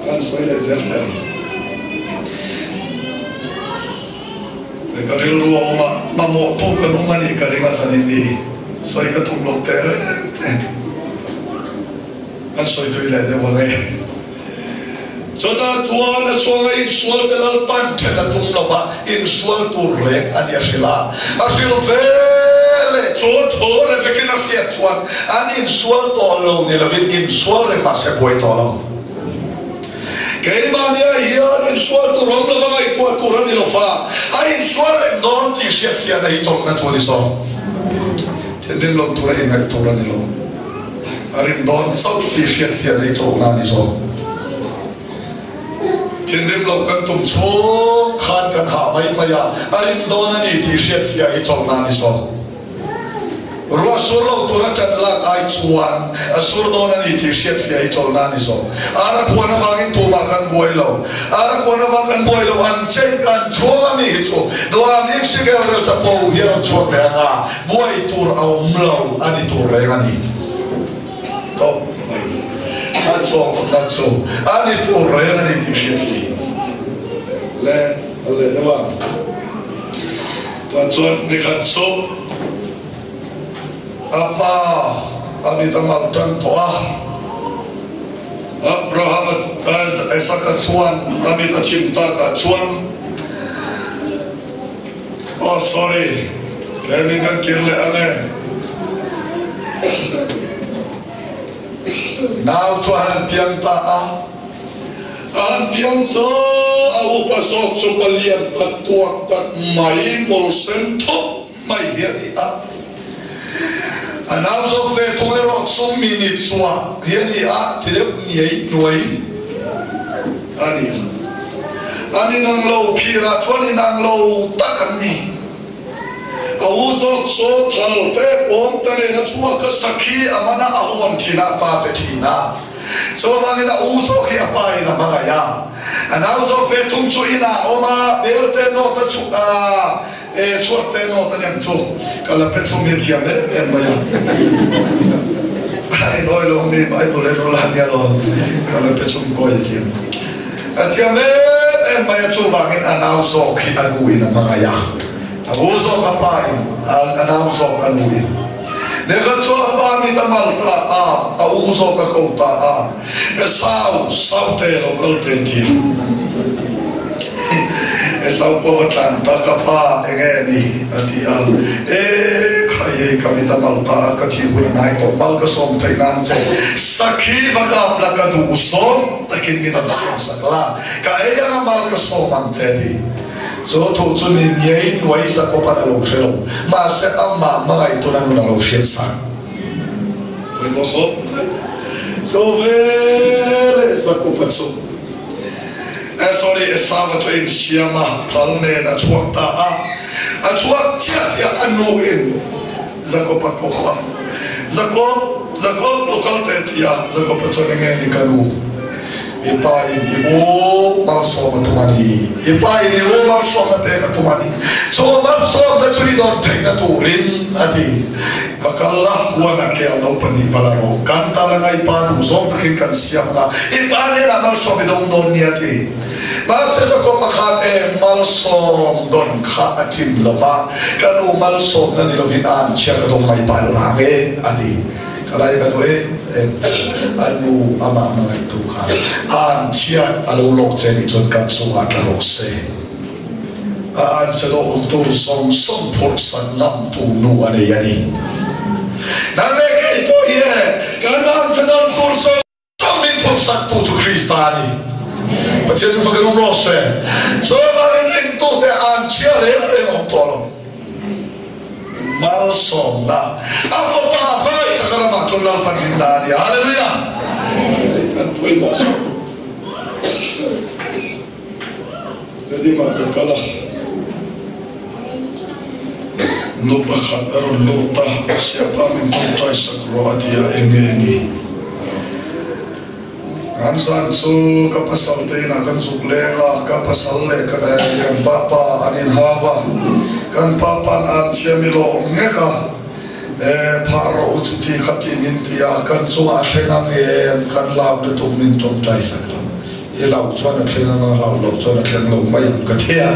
Kan sawi leh zel hle. Ka rilru a awm a, mamawh tu kan awm a nih ka ring a zanin ni sawi ka tum lo teh reng reng. Kan sawi tui leh deuh ang e. Chutah chuan a chhuanga insual te Lalpan then a tum lo va, insual tur reng a ni a hrilh a. A hrilh ve leh chu tho revekin a hriat chuan an insual tawh lo ni lovin insual reng mahse buai tawh lo. Keimahnia hian insual tur awm lova ngaihtuah tur a ni lo fa, a insual reng dawn tih hriatfiahna hi chawlhna chu a ni zawk. Thinrim lo tura inngaih tur a ni lo. A rim dawn chauh tih hriatfiahna hi chawlhna a ni zawk. Thinrim lo kan tum chhung khan kan hah mai mai a, a rim dawn a ni tih hriatfiah hi chawlhna a ni zawk. Ruah sur lo tura ṭan lak ai chuan a sur dawn a ni tih hriatfiah hi chawlhna a ni zawk. Ar a khuan avangin tumah kan buai lo. Ar a khuan avang kan buai lo, an check an chhuang a mi hi chu duham ik si rel rel chapo hi a rawn chhuak leh ang a, buai tur a awm lo a ni tur reng a ni. Tawp mai. A chhuak na chu a ni tur reng a ni tih hriatfiah le leh deuh a. Tah chuan nikhat chu a pa a mit a mal tan tawh a, Abraham a Isaka chuan a mit a chim takah chuan, Oh sorry, tlemin kan kir leh ang e. Nau chuan an piang ta a. An piang chu a upa zawk chu palian tak tuak tak mai hmul sen thawp mai hi a ni a. A nau zawk ve thung erawh zawk chu mi ni chuah hi a ni a ti deuh niai nuai a ni a. An inang lo phirah chuan inang lo tak an ni. A u zawk chu thal te pawm te nen a chhuak a, sakhi a man a, a hawn thin a, a pa pe thin a. Chuvangin a u zawk hi a pa in a hmangaih a, a nau zawk ve thung chu inah a awm a, bel te nawt a chhuah a, e chhuat te nawt a nem chu ka la pe chhung hi a thiam em em mai a. A inawih lo mi Bible en ula nia lo, ka la pe chhung kawi a thiam. A thiam em em mai a, chuvangin a nau zawk hi a nu in a hmangaih a, a u zawk a pa in, a nau zawk a nu in. Lehkha chu a pa mit a mal ta a, a u zawk a ko ta a, Esau, Saute lo kal te ti a. Esau pawh a tlan ta, Ka pa, enge ni? a ti a. E, khai hei ka mit a mal ta a, ka thi hun a nai tawh, mal ka sawm theih nan che sakhi va kap la ka duh zawng takin min rawn siam sak la, ka ei anga mal ka sawm ang che ti. Chu thu chu ni niai nuai Jakob-a'n a lo hre lo, mahse amah hmangaih tuna nun a lo hriat sak. Pawimawh khawp mai. Chu veleh Jakob-a chu, eh sorry, Esau-a chu a insiam a, thal nen a chhuak ta a. A chhuak chiah hian a nuin Jakob-a ko a, Jakob, Jakob, lo kal teh ti a. Jakob-a chuan, Enge ni ka nu? I pa in i u malsawm a tum a ni. I pa in i u malsawmna pek a tum a ni. Chu malsawmna chu i dawn theihna turin a ti. Va kal la, huan a kel lo pahnih va la rawh. Kan tal anga i pa duh zawng takin kan siam anga i pa hnenah malsawm i dawng dawn nia a ti. Mahse Jakob-a khan e malsawm dawn kha a tlin lo va, ka nu malsawmna ni lovin a anchhia ka dawng mai pal vang e a ti. Ka lai ka duh em em a nu amah hmangaihtu kha an chhiat a lo lawk che nih chuan kan chungah tla rawh se. A an che dawh tur zawng zawng phurh sak ngam tu nu a nei a ni. Nang leh kei pawh hi e kan an che dawh tur zawng zawng min phurh sak tu chu Krista a ni. Pathian in fakin awm rawh se. Chuvangin ringtute an chhia reng reng awm tawh lo. Malsawmna a fapa hmangaih taka ramah chuan Lalpan min dah a ni. Hallelujah! Hei kan pawimawh khawp. Nadima ka kal a, nu pakhat a rawn lut a, Siapa min tawngtai sak rawh a ti a, eng nge ni? Kan zan chu ka pasal te inah kan zuk leng a, ka pasal leh ka kan papa an inhau a, kan papa'n an thiam i lawm ngek a, e phah rawh u chuti kha tih min ti a, kan chungah a thleng ang em, kan lau lutuk min tawngtai sak lo. I lau chuan a thleng anga lau loh chuan a thleng lo mai ang ka ti a,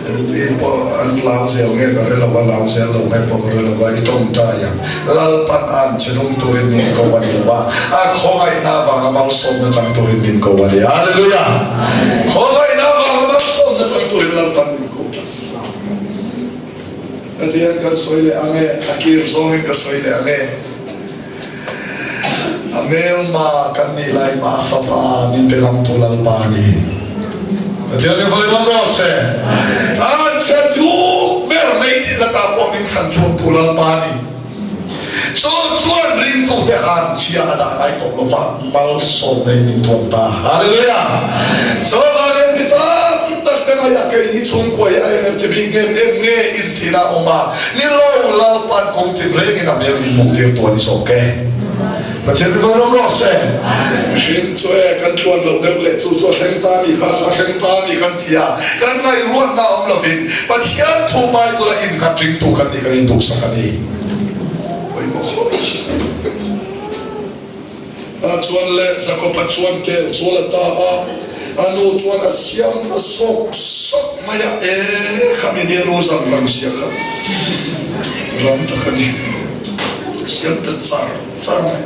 mi pawh an lau zel nge ka hre lo a, lau zel lo nge pawh ka hre lo a, i tawngtai ang. Lalpan an che nung turin min ko a ni lo a, a khawngaihna avanga malsawmna chang turin min ko a ni. Hallelujah! Khawngaihna avanga malsawmna chang turin Lalpan min ko ta. Hetiang kan sawi leh ang e, a kir zawngin ka sawi leh ang e. A hmelma kan nih lai mah fapa min pe lamtu Lalpa a ni. Pathian in vawi rawn rawh se. A chhe duk ber mai tih lakah pawh min chhan chhuaktu Lalpa a ni. Chu chuan ringtute an chhia a dah ngai tawh lova malsawm nei min tuam ta. Hallelujah! Chuvangin mi tam tak te ngaihah keini chhungkua hi a eng ti bik em em nge inthihna a awm a, Ni lo, Lalpa'n kawng tin rengin a hmel min hmuh tir tuan zawk e. Pathian mi vawi rawm rawh se. Mihring chu e, kan tluan loh deuh leh chu chu a thleng ta mi kha, a thleng ta mi kan ti a, kan ngaihruatna awm lovin Pathian thu Bible a innghat ringtu kan nih kan induhsak a ni. Pawimawh khawp. A chuan leh Jakob-a chuan kel chual a ta a, a nu chuan a siam ta sawk sawk mai a, E, khami nia nu zam rang sia kha ram tak a ni, siam ta char char mai.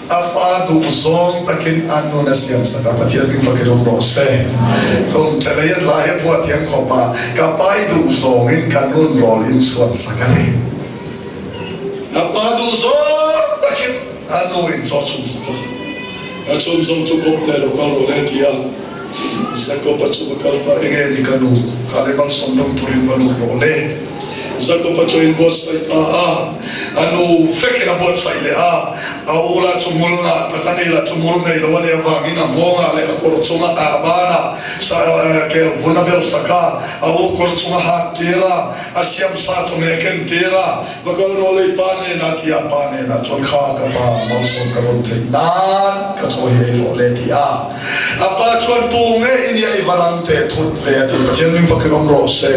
A pa duh zawng takin a nun a siam sak a, Pathian hming fakin awm rawh se. Kum thalei an hla hi a phuah thiam khawp a, ka pa i duh zawngin ka nun rawl in chhuan sak a ni. A pa duh zawng takin a nu in chaw chhum sak a, a chhum zawng chu kawp teh lo kal rawh le ti a, Jakob-a chu va kal ta, Enge ni ka nu, kha le malsawm dawng turin va lut rawh le. Jakob-a chu a inbuatsaih ta a, A nu vekin a buatsaih leh a, a u lah chu hmul ngah tak a ni lah chu hmul nei lo a nih avangin a nghawngah leh a kawr chunga a banah kel vun a bel sak a, a u kawr chunga hak tir a, a siam sa chu meh ken tir a, va kal rawh lei pa hnenah ti a, pa hnenah chuan kha ka pa malsawm ka rawn theih nan ka chaw hi ei rawh le ti a, a pa chuan tu nge i nia i va rang teh thut ve a ti, Pathian min vakin awm rawh se.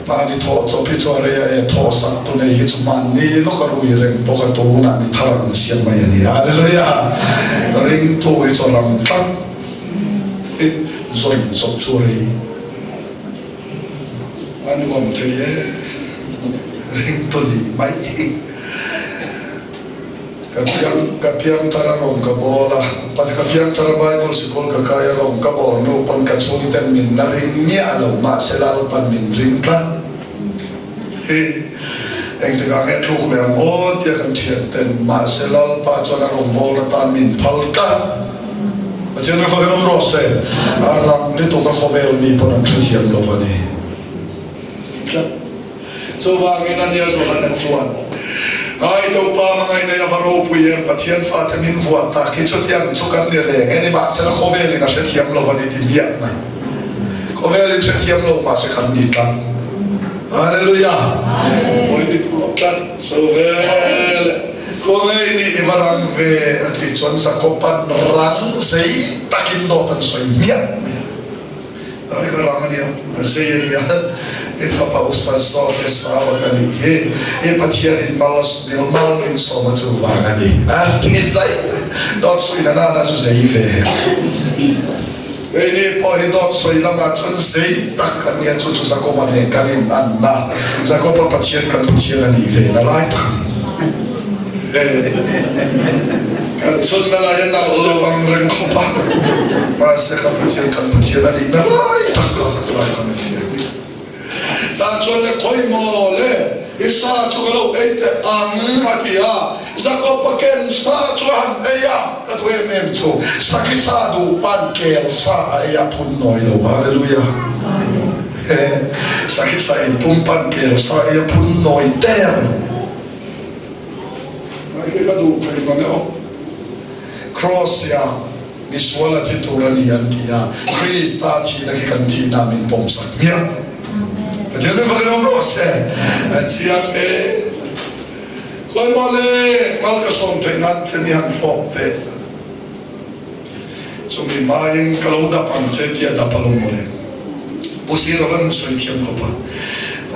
Mahni thawh chawp hi chuan rei a e thawh sak tu nei hi chu mahni lawk a rui reng bawk a tunah mi thar an siam mai a ni. Hallelujah! Ringtu hi chu ram tlat hi zawn chawp chu rei a nuam thei e ringtu nih mai hi. Ka piang ka piang thar a rawng ka bawl a, pa ka piang thar a Bible sikul ka kai a rawng ka bawl hnu pawn ka chhungten min la ring miah lo mahse Lalpan min ring tlat hi engtikah nge tluk leh ang aw tia kan thianten mahse Lalpa chuan a rawng bawl atan min phal tlat. Pathian mi fakin awm rawh se, a ram lutuk a khawvel mi pawn an hrethiam lo a ni tlat. Chuvangin a nia Johana chuan, Ngai to pa hmangaih nei a va ropui em, Pathian fate min vuah tak hi chutiang chu kan ni reng e, nimahsela khawvelin a hrethiam lo a ni ti miah mai. Khawvelin hrethiam lo mahse kan ni tlat. Hallelujah! Pawi dik pawh tlat. Chu vel khawngaih nih i va rang ve a tih chuan Jakoban rang zei takin dawt an sawi miah mai a. Rai ka rang a nia, ka zei a nia, i fapa usa zawk e Sawa ka nih hi, i Pathian in mal mil mal min sawm a chu vang a ni a ti zai. Dawt sawi na nana chu zei ve hek. Keini pawh hi dawt sawi lamah chuan zei tak kan nia, chu chu Jakoba nen kan in an na, Jakoba Pathian kan Pathian a nih ve na lai tak a ni. Kan chhunna lai a nalh lo ang reng khawp a, mahse ka Pathian kan Pathian a nihna lai tak ka lai kha mi fiah bik. Tah chuan le khawi maw le i sa chu ka lo ei teh ang a ti a, Jakob-a ken sa chu a han ei a, ka duh em em chu sakhi sa duh pan kel sa a ei a phun nawi lo, Hallelujah. Sakhi sa ei tum pan kel sa ei a phun nawi der lo. Ngai hi ka duh thei mang e aw. Cross ia misual a thi tur a ni an ti a, Krista thihna khi kan thihna min pawmsak hmiah. Pathian min fak in awm rawh se. A chiang e. Khawi maw le, mal ka sawm theih nan che mi han fawp teh. Chumi hmain ka lo dap ang che tih a dap alawm mawle. Pu Siravan sawi thiam khawp a,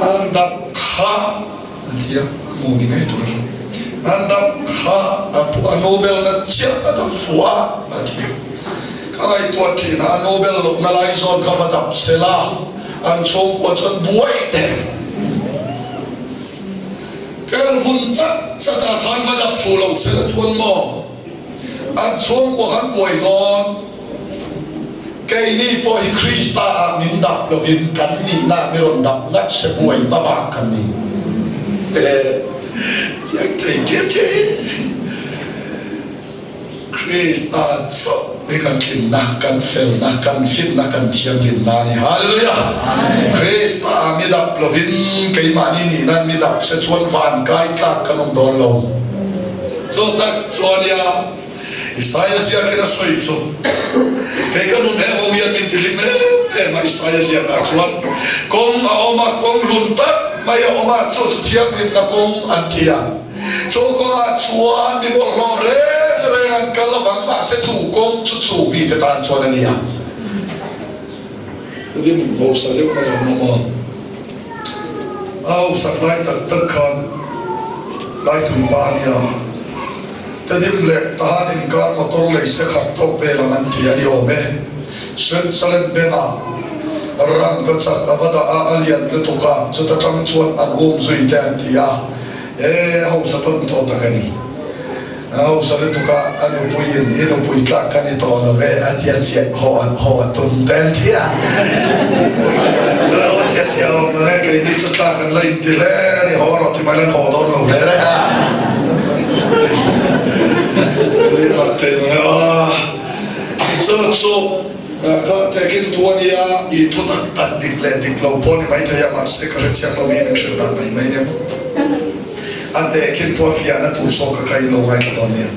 an dap kha a ti a, a mu ni ngei tur a ni. An dap kha a pu a Nobel na chiah a dap fuh a a ti a. Ka ngaihtuah thin a, a Nobel lohna lai zawn kha va dap sela, an chhungkua chuan buai teh. Kel vun chat chat ah khan va dap fuh lo sela chuan maw? An chhungkua khan buai dawn. Keini pawh hi Krista ah min dap lovin kan nihna mi rawn dap ngat se buai hma bak kan ni. Chiang thei che che. Krista chauh hi kan tlinna, kan felna, kan finna, kan thianghlimna a ni. Hallelujah! Krista ah mi dap lovin keimahni nihna mi dap se chuan van kai tlak kan awm dawn lo. Chu tak chuan ia Isaia ziakin a sawi chu, Kei ka nun em ho hian min tilim em em a, Isaia ziakah chuan kawng a awm a, kawng hlun tak mai a awm a, chu chu thianghlimna kawng an ti a. Chu kawngah chuan mi bawlhhlawh reng reng an kal avang, mahse chu kawng chu chu mite tan chuan a ni a. Chutin hausa deuh mai a awm a maw? A hausak lai tak tak khan Laitui pa a nia. Tedim leh Tahan inkar motor lei se khat tawk vel ang an ti a ni awm e. Switzerland bank-ah rangkachak a va dah a, a lian lutuk a, chuta tang chuan an um zui te an ti a. E, hausa tawn tawh tak a ni. A hausa lutuk a, a nupuiin i nupui tlak ka ni tawh lo e a ti a chiah haw an haw a tum te an ti a. Lo thiah thiah awm lo e, keini chu tlak an la inti hle a ni, haw rawh ti mai lan haw dawn lo hle reng a. Leh lah thei lo e aw. Chu chu kha takin thu a nia, i thu tak tak dik leh dik lo pawh ni maithei a, mahse ka hrechiang lo mi min hrilh dan mai mai nia maw. A tehkhin thu a fiahna tur saw ka kha in lo ngaithla dawn nia.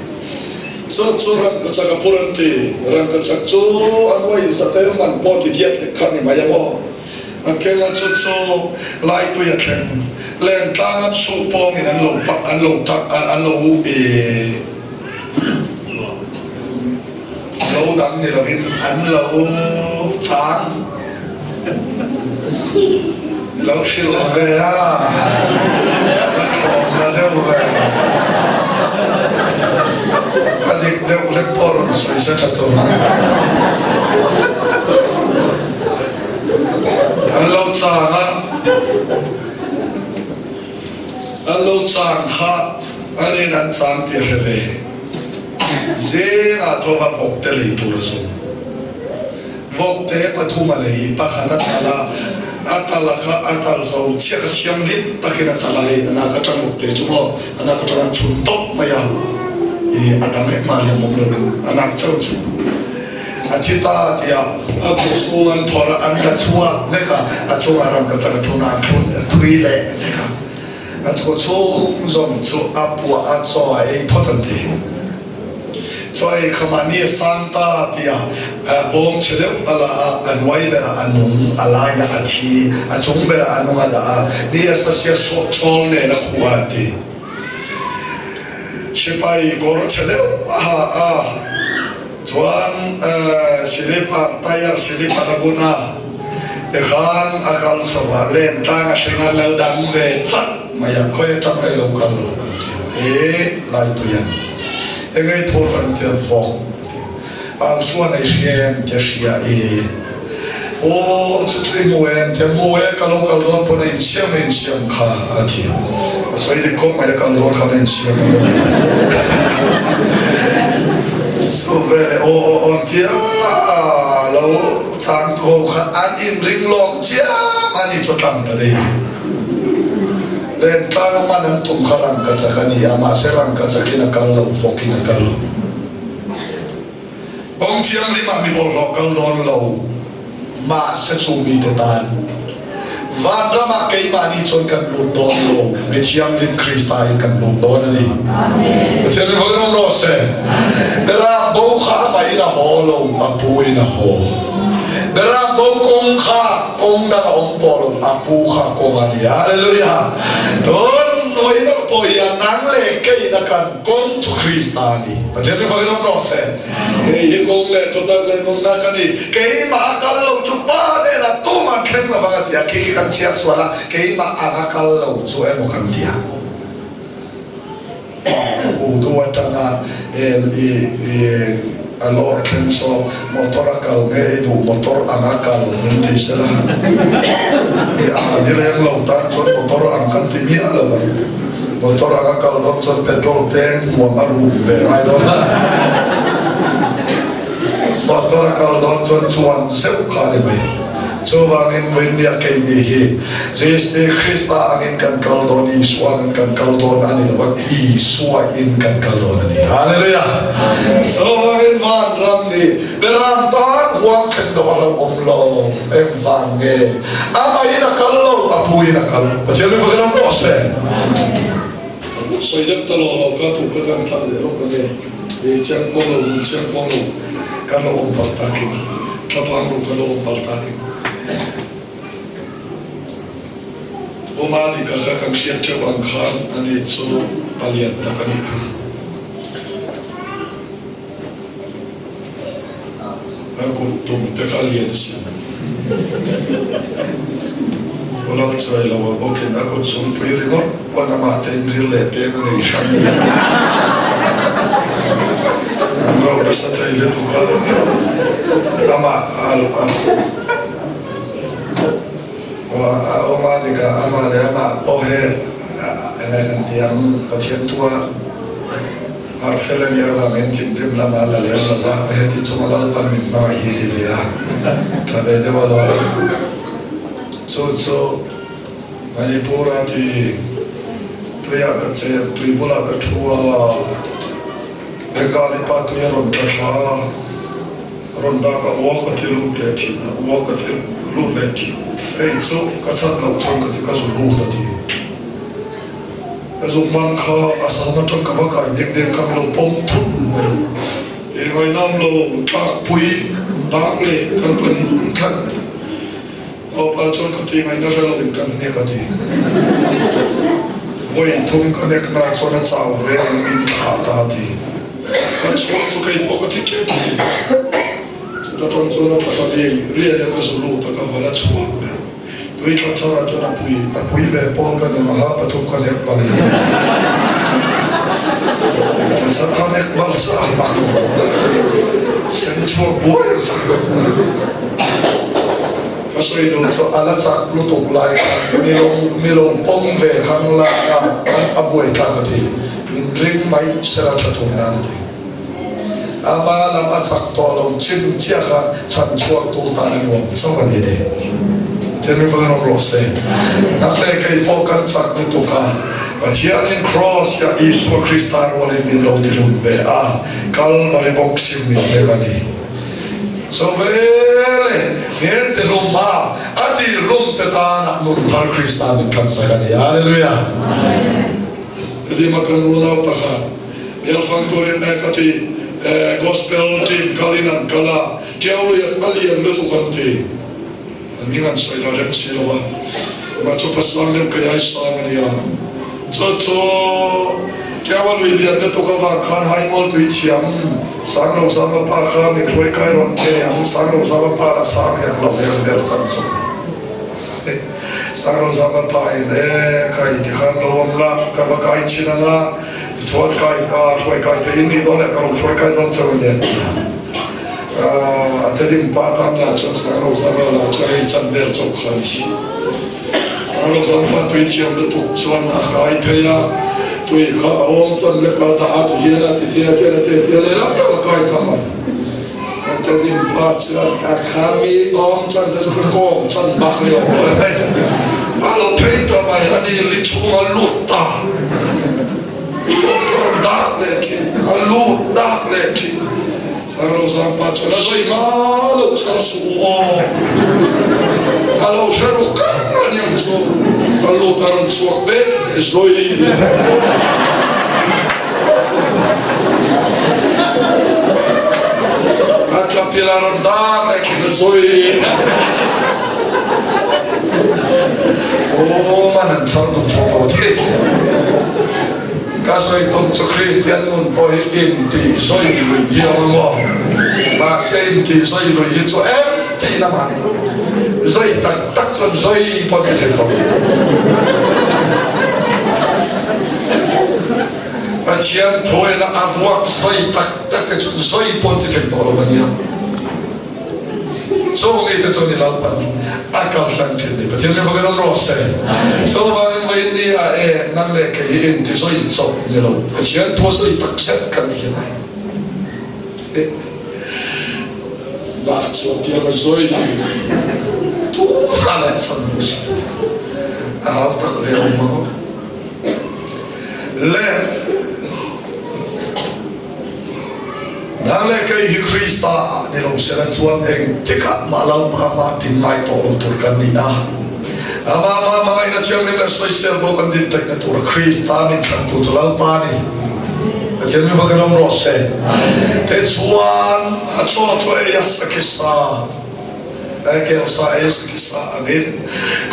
Chu chu rangkachak a phur an ti. Rangkachak chu a nuai insatel man pawh ti diat nek kha ni mai a maw? A keng a chu chu laitui a thleng. Lentlang an suh pawngin an lo pak an lo tak an lo ih lo dang ni lovin an lo chang. Lo hrilh ve a, ka tlawm ta deuh ve. A dik deuh hlek pawh rawn sawi se tha tur a. An lo chang a, an lo chang kha an in an chang tih a hre ve. Zingah thawva vawk te lei tur a zawng. Vawkte pathum a lei, pakhat a tal a, a tal a kha a tal zo chiah kha thianghlim takin a tal a, hei a nak atang vawkte chu maw a nak atang an chhun tawp mai a, ih a dang engmah liam awm lovin a nak chauh chu a thi ta tih a, a kut chhung an phawrh a, an la chhuak vek a, a chungah rangkachak a thun a, an thlun a thui leh vek a, a chaw chhung zawng chu a puah a chaw a ei phawt an ti. Chuai khamah ni a sang ta tia bawm chhe deuh a la a, a hnuai berah a nung, a laiah a thi, a chung berah a nung a dah a, ni a sa sia sawh chawl nen a khuh a an ti. Sipai kawr chhe deuh a ha a, chuan silipar, tire silipar a bun a, tikhan a kal chho a, len tlang a hring a, lo dang ve chat. Mai a khawi atang ei lo kal an ti a, e Laitui an eng ei phur an ti a, vawk an ti a, au chuan ei hria em ti a hria e, aw chu chu i hmu em ti a, hmu e ka lo kal dawn pawn a insiam a insiam kha a ti a, a sawi dik khawp mai a kal dawn khan a insiam a chu veleh aw aw aw an ti a, lo chang tu ho kha an inring lawk chiam a ni chu tlang ta daih. Lentlang a man an tum kha rangkachak a ni a, mahse rangkachakin a kal lo, vawkin a kal. Kawng thianghlimah mi bawlhhlawh kal dawn lo, mahse chu mite tan vanramah keimahni chuan kan lut dawn lo, mi thianghlim Krista in kan lut dawn a ni. Pathian in vawiin awm rawh se. Beram bo kha amahin a haw lo, a pu in a haw. Beram bo kawng kha Kawng dang a awm tawh lo, a pu kha kawng a ni. Hallelujah! Tun vawiin ah pawh hian nang leh kei na kan kawng chu Krista a ni. Pathian mi fakin awm rawh se. Kei hi kawng leh thutak leh nunna ka ni. Keimah a kal lo chu Pa hnenah tum an thleng lovang a ti a, khi khi kan chhiar sual a, keimah ang a kal lo chu emaw kan ti a. Udu atanga i a lawr thleng saw motor a kal nge i duh motor ang a kal min ti sela i a ni leng lo tan chuan motor ang kan ti miah lo ang motor ang a kal dawn chuan petrol teng hmuam a rum ve ngai dawn a motor a kal dawn chuan chuan zeuh kha a ni mai. Chuvangin Muinnia keini hi Jesuh Krista angin kan kal dawn, Isua angin kan kal dawn a ni lo a, Isua in kan kal dawn a ni. Hallelujah! Chuvangin vanram nih beram tan huang thlen lo a lo awm lo. Engvang nge? Amahin a kal lo, a puin a kal. Pathian mi fakin awm tawh se. Sawi deuh ta lo lo kha thu kha kan thlang leh lawk ange. Chiang kuang lo, nun chiang kuang lo kan lo awm palh takin. Thlaphang ru kha lo awm palh takin. Uma nih ka kha kan hriat theuh ang khan ani chu palian tak a nih kha. A kut tum te kha lian sin. Ulak chuai lo a bawkin a kut zungpui ringawt pawn amah te in ril leh peng a nei hran. An rauh nasa thei lutuk a, amah a a awm a dik a, amah leh amah pawh he enge kan ti ang Pathian tua Harh fel a nih avangin thinrim lamah a la lem lo va, heti chunga Lalpan min hmangaih hi ti ve a, tha ve deuh alawm. Chu chu Manipur-a ti tuiah ka chep, tui bulah ka thu a, Bengali pa tui a rawn tla thla a, rawn dak a, uak a ti lut leh thin a, uak a ti lut leh thin. Hei chu ka chhan loh chuan ka ti ka zu lut a ti. Ka zuk man kha a sam atang ka va kai deng deng kha min lo pawm thut mai. I ngainam lo tlakpui dak leh kan pahnih an thlan. Aw pa chuan ka ti ngaihna hre lovin kan hnek a ti. Vawi thum ka nek na chuan a chau ve ang min thlah ta a ti. Ka chhuah chu kei pawh ka thi tep a ti. Chuta tang chuan a thla riai riai a ka zu lut a ka va la chhuak leh. Tui thla chhar ah chuan a pui a pui ve pawl ka nem a ha pathum ka nek bal in a ti. Tui thla chhar kha nek bal chu a mak sen chhuak buai ang chu. Ka sawi duh chu a la chak lutuk lai khan mi lo mi lo pawm ve khang lak a a buai tlak a ti. Min ring mai sela tha thum nan a ti. Ama lam a chak tawh lo chim chiah kha chhan chhuak tu tan a nuam chauh a ni a ti. Pathian min fak in awm rawh se. Nang leh kei pawh kan chak lutuk a, Pathianin Kraws ah Isua Krista rualin min lo tilum ve a, Kalvari bawk sim min pek a ni. Chu vele ngen ti hlum a, a ti hlum te tanah nun thar Krista min thlansak a ni. Hallelujah! Heti mah kan unau pakhat bialfang turin e ka ti e, gospel team kalin an kal a, Tiau lian a lian lutuk an ti. An hming an sawi la rem si lo a, mah chu pasang deuh kei ai sang a nia. Chu chu Tiau a lui lian lutuk avang khan Haingawl tui thiam Sanglo Zama pa kha min hruai kai rawn thei ang, Sanglo Zama pa lah sang hek lo hel vel chan chu. Sanglo Zama pa in e kai tikhan lo awm la, ka va kai chin anga tichuan kai hruai kai thei in nih dawn leh ka lo hruai kai dawn chauh a ni a ti a. A tedim pa tan lah chuan Sanglo Zama lah chu hei chan vel chauh kha a ni si. Sanglo Zama tui thiam lutuk chuan a kai phei a, tui kha a awm chan lek a dah a ti hian a ti thia thian a ti a lehlam ber a kai ta mai. A tedim pa chuan a kha mi awm chan te chu ka kawm chan bak leh awm lo mai chuan a lo phei ta mai a ni li chhung a lut ta. Dak leh thin a lut dak leh thin. Sanglo Zangpa chuan a zawi hma lo chhar suh u aw. A lo hre ru kar a niang chu a lut a rawn chhuak ve zawi vek. A tlapil a rawn dak leh khi ka zawi. Aw man an chhar duh chhuak lo thei. Ka sawi tum chu Kristian nun pawh hi intih sawi lui viau ang aw. Mahse intih sawi lui hi chu em tih lam a ni lo. Zawi tak tak chuan zawi pawh ni thei tawh. Pathian thuaina a vuak zawi tak tak te chuan zawi pawh ti thei tawh lo a nia. Chung mite chu ni Lalpan a kal hlan thin ni. Pathian min fakin awm rawh se. Chuvangin vawiin ni ah e nang leh kei hi inti sawi chawp ni lo. Pathian thu a sawi tak zet kan ni hi mai. Mah chu a piang a zawi tura lan chhan duh si. A hau tak ve awm ang. Le Nang leh kei hi Krista ah ni lo sela chuan engtikah mah Lalpa mah tin ngai tawh lo tur kan ni a. Amah mah hmangaihna thianghlim leh sawisel bo kan din theihna tura Krista min thlantu chu Lalpa a ni. Pathian mi va kan awm rawh se. Tichuan a chaw chu ei a sakisa. Kelsa e sakisa angin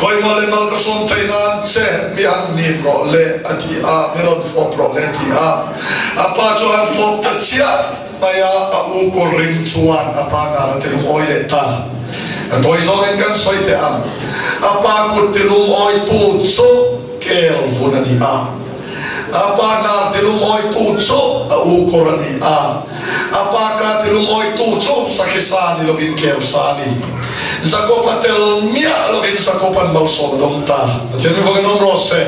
khawimaw leh mal ka sawm thei nan che mi han nim rawh le a ti a, mi rawn fawp rawh le a ti a. A pa chu han fawp ta chiah mai a, a u kawr ring chuan a pa nal a ti lungawi leh ta. A tawi zawngin kan sawi teh ang, a pa kut ti lungawitu chu kel vun a ni a. A pa hnar ti lungawitu chu a u kawr a ni a, a pa ka ti lungawitu chu sakhi sa ni lovin kel sa a ni. Jakob a tel miah lovin Jakob an malsawm a dawng ta. Pathian mi vakin awm rawh se.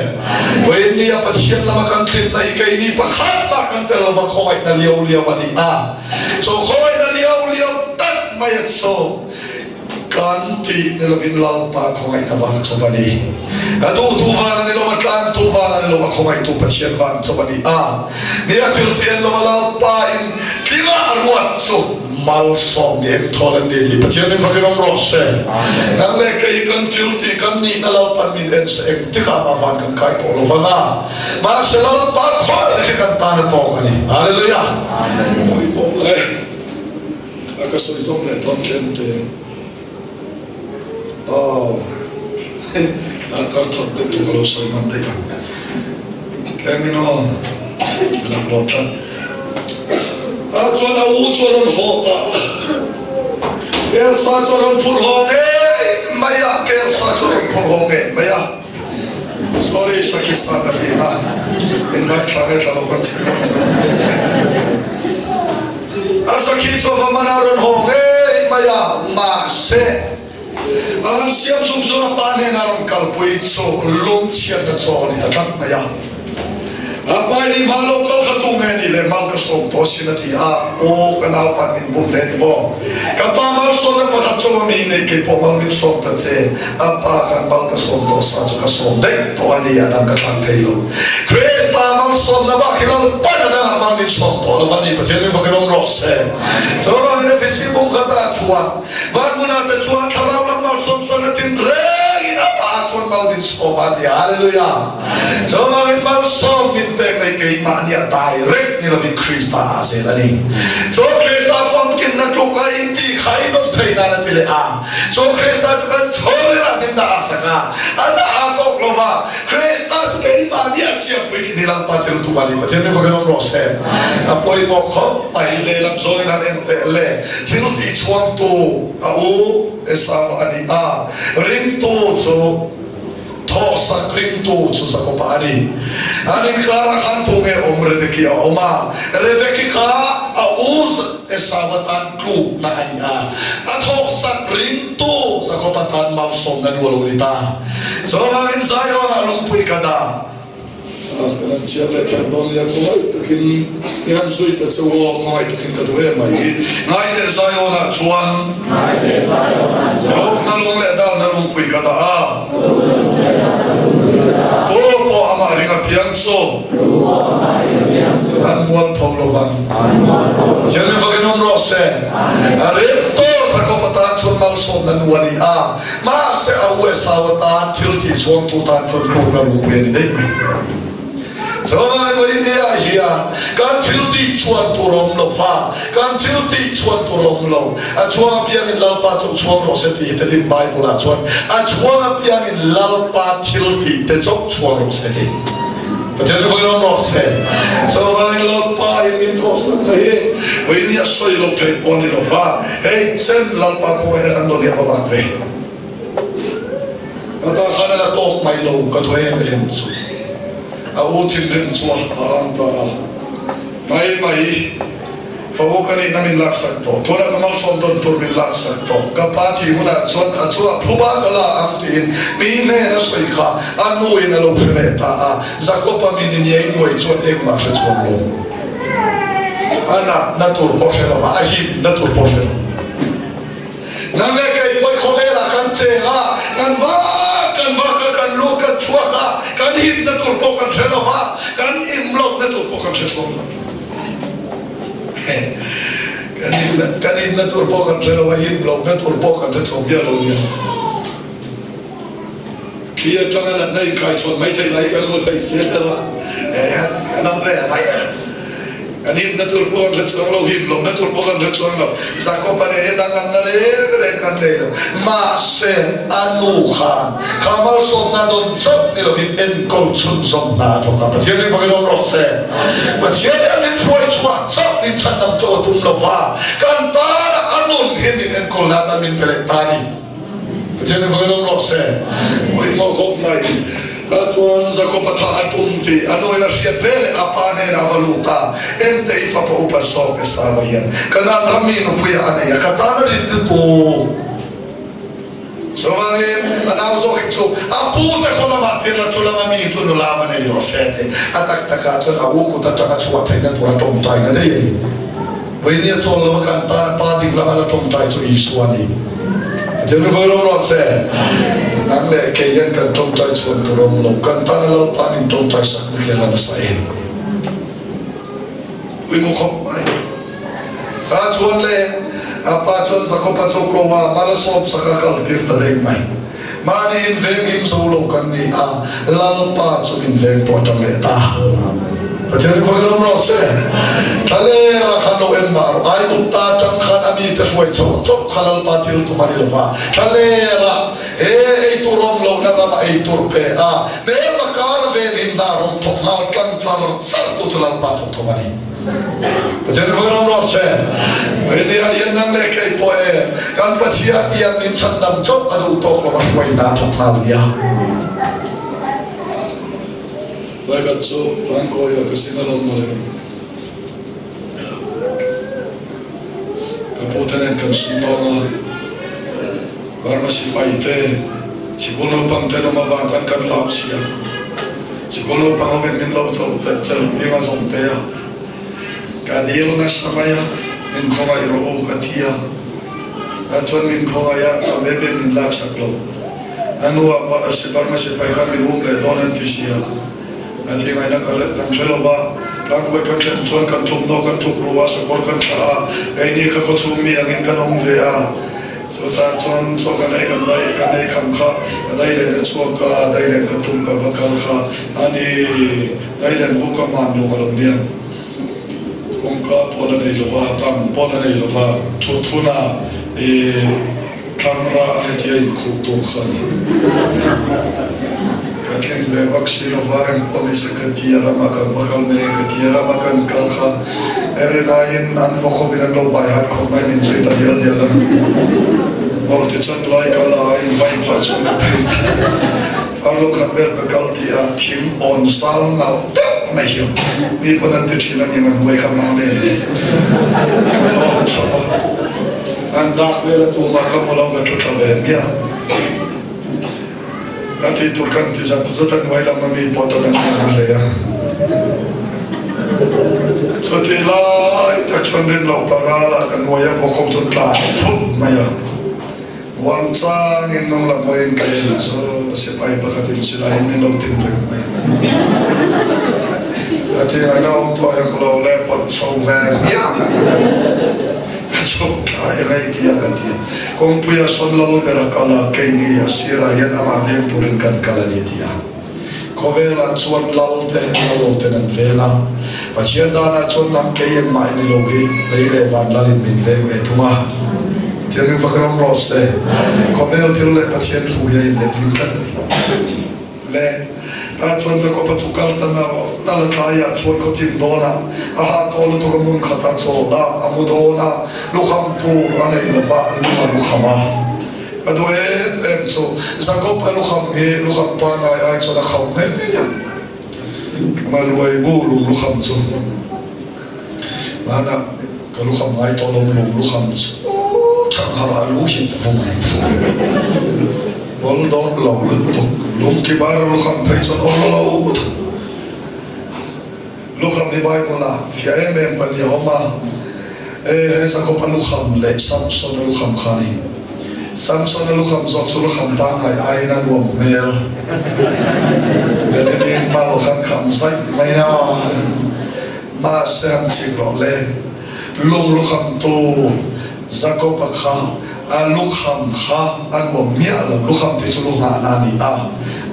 Vawiin ni a Pathian lama kan tlinna hi keini pakhat mah kan tel lova khawngaihna liau liau a ni a. Chu khawngaihna liau liau tak mai a chu. Kan tih ni lovin Lalpa khawngaihna vang chu va ni. A duhtu vang a ni lo, a tlantu vang a ni lo, a khawngaihtu Pathian vang chu va ni a. Ni a thil ti en lova Lalpa in tlinga a ruat chu Malsawm ni eng thawl an ni tih Pathian min fakin awm rawh se. Nang leh kei kan thil tih kan nihna Lalpan min en se engtikah mah van kan kai tawh lo vang a, mahse Lalpa khawihna khi kan tan a tawk a ni. Hallelujah! Pawimawh le a ka sawi zawm leh dawn tlem te. Aw dan kar thawk deuh chu ka lo sawi hman daih a, tlem in aw lak lo tlat. Tah chuan a u chu a rawn haw ta, Elsa chu a rawn phur haw ngei mai a, Elsa chu a rawn phur haw ngei mai a, sorry sakhi sa ka ti na, in ngaithla ngaithla lo kan chhun lo chu. A sakhi chu a va man a rawn haw ngei mai a, mahse a rawn siam zung zung a pa hnena rawn kalpui chu lungchhiatna chaw a ni ta tlat mai a. A paili hma lo kal kha tu nge ni le mal ka sawm tawh sin a ti a, aw ka naupan min bum hle ni maw? Ka pa malsawmna pakhat chu awm i nei kei pawh mal min sawm ta che, a pa khan mal ka sawm tawh sa chu ka sawm daih tawh a ni, a dang ka thlang thei lo. Krista malsawmna bak hi Lalpan a dangah mal min sawm tawh lo a ni, Pathian min fakin awm rawh se. Chuvangin Efesi bung khatah chuan van hmunah te chuan thlarau lam malsawm sawn a tin rengin a pa chuan mal min sawm a ti, Hallelujah! Chuvangin malsawm min pek leh keimahni a direct ni lovin Krista ah zel a ni. Chu Krista famkinna tluk a intih kha in awm theih nan a ti leh a. Chu Krista chu kan chhawril ah min dah a sak a, a dah a tawk lo va, Krista chu keimahni a siam puitlin hi Lalpa thil tum a ni. Pathian min fakin awm rawh se. A pawimawh khawp mai lehlam zawngin han en teh le. Thil tih chhuangtu a u Esau a ni a, ringtu chu Thawhsak ringtu chu Jakoba a ni. An inkarah khan tu nge awm? Rebeki a awm a. Rebeki kha a u Esau atan tlukna a ni a. A thawhsak ringtu Jakoba tan malsawmna nu a lo ni ta. Chuvangin Zion-ah lungpui ka dah. A, ka han chiang leh thiam dawn nia, khawngaih takin i han zui ta che u aw, khawngaih takin ka duh em mai. Ngaite Zion-ah chuan Tlukna lung leh dalna lungpui ka dah a, tu pawh amah ring apiang chu an mual pho lo vang. Pathian min fakin awm rawh se. A rem tawh Jakob atan chuan malsawmna nu a ni a. Mahse a u Esau atan thil tih chhuangtu tan chuan tlukna lungpui a ni daih mai. Chuvangin India hian kan thil tih chhuan tur a awm lo va, kan thil tih chhuan tur a awm lo. A chhuang apiangin Lalpa chu chhuang rawh se tih hi te din Bible ah chuan a chhuang apiangin Lalpa thil tih te chauh chhuang rawh se tih. Pathian thu fakin awm rawh se. Chuvangin Lalpa in min thawhsakna hi India sawi lo thei pawh a ni lo va. Hei chen Lalpa khawngaihna kan dawn hi a va bak ve. Ka ta khan a la tawk mai lo ka thaw em em chu. A u thinrim chu a ang ta a. Mai mai fa u ka nihna min laksak tawh. Tunah ka malsawm dawn tur min laksak tawh. Ka pa thih hunah chuan a chu a phuba ka la ang tiin mi hnen a sawi kha a nu in a lo hre leh ta a. Jakob-a min in iai nuai chuan engmah hre chuang lo. A natna tur pawh hre lo a, a himna tur pawh hre lo. Nang leh kei pawi khawvelah kan cheng a, kan vak kan vak a, kan lut kan chhuak a, kan himna tur pawh kan hre lo va, kan him lohna tur pawh kan hre chhuak lo. Kan himna, kan himna tur pawh kan hre lo a, him lohna tur pawh kan hre chhuak miah lo nia. Thli atanga natna inkaichhawn mai theih lai kan hmu thei zel lo a, kan awm ve mai a. Kan himna tur pawh kan hre chuang lo, him lohna tur pawh kan hre chuang lo. Jakob-a nen hian danglamna reng reng kan nei lo. Mahse, a nu khan kha malsawmna dawn chauh ni lovin enkawl chhunzawm hna a thawk a. Pathian ring fakin awm rawh se. Pathian hian min hruai chhuah chauh, min chhandam chauh a tum lo va, kan tana a nun hi min enkawl nan a min pe leh ta a ni. Pathian in vawi rawh se. Pawimawh khawp mai. Tah chuan Jakob-a thah a tum tih a nuin a hriat ve leh a pa hnenah a va lut a, Ente i fapa upa zawk Esau-a hian Kanaan ram mi nupuiah a nei a, ka tan a rin lutuk. Chuvangin a nau zawk hi chu a pu te khaw lamah tir la, chu lama mi chu nula va nei rawh se a ti. A tak takah chuan a u kut atanga chhuah theihna tur a tawngtaina daih a ni. Vawinia chawl lova kan tan a pa ding lama la tawngtai chu Isua a ni. Pathian mi vawi rawng rawh se. Nang leh kei hian kan tawngtai chhuan tur a awm lo. Kan tana Lalpa min tawngtai sak na khi a la nasa em. Pui mu khawp mai. Ta chuan le. A pa chuan Jakob-a chu ko a, mal a sawm sak a kal tir ta reng mai. Mahni inveng him zo lo kan ni a, Lalpa chu min veng tawh atang leh ta. Pathian khua kan awm rawh se. Thlalera khan lo en mah rawh. Aigupta atang khan a mite hruai chauh chauh kha Lalpa thil tum a ni lova. Thlalera he eitur awm lohna rama eitur pe a, hmelma kara ven himna rawn thawk nghal tlang char char tu chu Lalpa thawk thawm a ni. Pathian khua kan awm rawh se. Nia hian nang leh kei pawh e, kan Pathian hian min chhandam chauh a duh tawk lova hruaina a thawk nghal nia. Laikhat chu Tlangkawia ka sin a lo mawle. Ka pu te nen kan sumdawng a, Burma sipai te, sikul naupang te lawm avang khan kan lau si a. Sikul naupang hovin min lo cho te chel ding a zawm te a, ka dil nasa mai a, min khawngaih rawh u ka ti a. Tah chuan min khawngaih a, cham em em min laksak lo. A nu ah Burma sipai khan min um leh dawn an ti si a, a thi ngaihna ka kan hre lo va, tlangkuai kan thlen chuan kan thawmhnaw kan thuk ru a, sakawr kan thlah a, keini kha khawchhung mi angin kan awm ve a, chutah chuan chaw kan ei kan dai kan ei kham kha ka dai leh na chhuak a, dai leh ka thum ka va kal kha a ni, dai leh bu ka man lung a lo nia, kawngka pawn a nei lo va, bang pawn a nei lo va, thut hunah ih. Thlangra a hetia inkhuh tur kha a ni. Ka thleng ve vak si lova, engpawh ni se ka ti a rama kan va kal mai ka ti a rama kan kal kha eri laiin an va khawvin an lo bai hat khawp mai min zui ta dial dial a. Aw ti chan lai kal a in vai phah chu ka phei ti a lo khat vel ka kal ti a thing awn zal nalh deuh mai hi mi pawn an ti thin a ni ang a hnuai kha mang nen ka lawm chho a. An dak vel a tumah ka hmu lo ka thu thla ve miah. Ka tih tur kan ti zat zat a hnuai lam a mi pawh chuan an hman a hlei a. Chutih lai tak chuan rin loh paral ah ka hnuai a vawk ho chu tlan thut mai a. Muang changin nung lam hawiin ka en chu sipai pakhatin silaiin min lo tin reng mai. Ka ti ngaihna awm tawh hek lo le pawt chho ve miah. Ka chhuk thla e ngei ti a ka ti. Kawngpuia sawn lal ber a kal a, keini a sirah hian amah veng turin kan kal a ni ti a. Khawvelah chuan lal te lal lo ten an veng a, Pathian danah chuan nang kei engmah i ni lo hi lei leh van lalin min veng ve thung a. Pathian min fak ram rawh se. Khawvel thil leh Pathian thu hi a inletling tlat a ni. Le tah chuan Jakob-a chu kal ta nal nal a tlaiah chuan khaw thim dawnah a ha tawh lutuk a hmun khat a chawl a, a mu dawn a, lukham tur a neih lova lung a lukham a. Ka duh em em chu Jakob-a lukham hi lukham pangngai ai chuan a khauh ngei a, Maluai bu lung lukham chu hmanah ka lukham ngai tawh lo lung lukham chu Thangharah a lu hit vung vung. Awl dawn lo lutuk. Lungki bar lukham phei chuan awl lo thung. Lukham hi Bible ah fiah em em pahnih a awm a, e he Jacob a lukham leh Samson a lukham kha a ni. Samson a lukham zawk chu lukham pangngai aiin a nuam hmel. Benjamin mal khan kham zaih mai a, mahse han chik rawh le. Lung lukham tu Jacob a kha a lukham kha a nuam miah lo, lukham tih chu lu nghahna a ni a,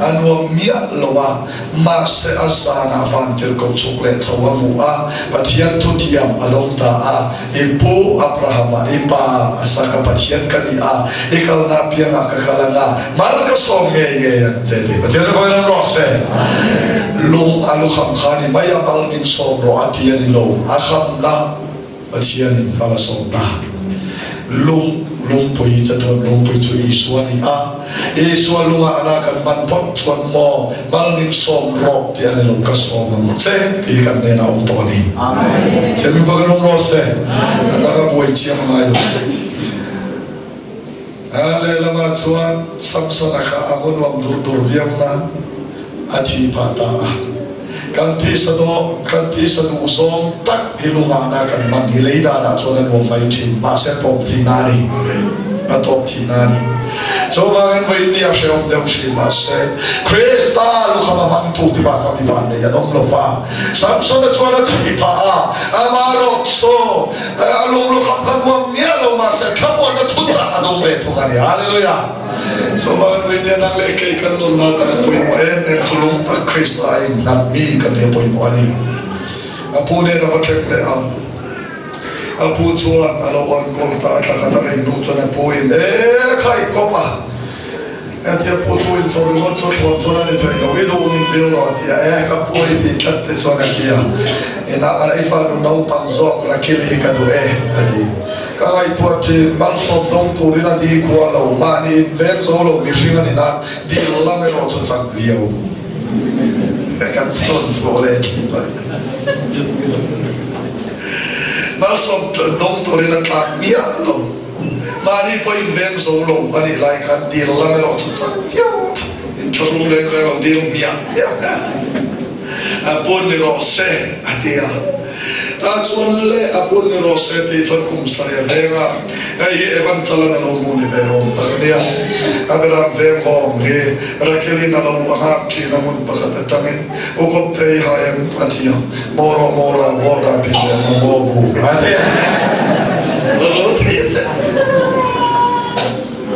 a nuam miah lo a, mahse a zanah vantirhkoh chhuk leh chho a hmu a, Pathian thutiam a dawng ta a, I pu Abrahama, i pa Isaka Pathian ka ni a, i kalna apiangah ka kal ang a, mal ka sawm ngei ngei ang che tih Pathian a khawi rawn rawh se. Lung a lukham kha ni mai a, mal min sawm rawh a ti a ni lo, a khamna Pathianin mal a sawm ta. Lung, lungpui, chatuan lungpui chu Isua a ni a. Isua lungah ana kan hman phawt chuan maw mal min sawm rawh tih a ni lo, ka sawm ang che tih hi kan hnenah a awm tawh a ni. Pathian min fak lung rawh se. A dang a buai chiang ngai lo. A lehlamah chuan Samsona kha a mu nuam dur dur viau nan a thi phah ta a. Kan thisa dawh, kan thisa duh zawng tak hi lungahna kan hman hi lei danah chuan a nuam mai thin, mahse a tawp thihna a ni. A tawp thihna a ni. Chuvangin vawiin a hrehawm deuh hrim, mahse Krista lukham a hmangtu ti bakah mi vannei an awm lo va. Samsona chuan a thih phah a, ama rawh saw a lung lukham kha nuam miah lo. mahse thlamuanna thuchah a dawng ve thung a ni. Hallelujah! Chuvangin Uinia nang leh kei kan nunna tan a pawimawh em em chu lung tak Krista a inhlat mi kan nia pawimawh a ni. A pu nen a va thleng leh a, a pu chuan a lo enkawl ta a, thla khat a rei hnu chuan a pu in, E kha i kawp a, Hetia pu thu in chaw ringawt chu thlawn chuan a ni thei lo, i duh min dil rawh a ti a, e ka pu i tih tlat te chuan a ti a, inah a i fanu naupang zawk Rakil hi ka duh e a ti. Ka ngaihtuah thin, malsawm dawng turin a di khua lo, mahni in veng zo lo mihring a ni nan dil lam erawh chu chak viau. Kan chhawn fuh leh thin mai. Malsawm dawng turin a tlak miah lo. Mahni pawh in veng zo lo a nih lai khan dil lam erawh chu chak viau in thlahrung reng reng lo dil hmiah hmiah hmiah a pun ni rawh se a ti a. Tah chuan le a pun ni rawh se tih chuan kum sarih a veng a, hei hi Evan Chalan a lo hmu ni ve awm tak a nia. A beram veng hawng hi Rakelin a lo a nghak thin a hmun pakhat atangin u khawp thei ha em a ti a. Moro mora borda pi le mo mo bu a ti a. Lo thei a che.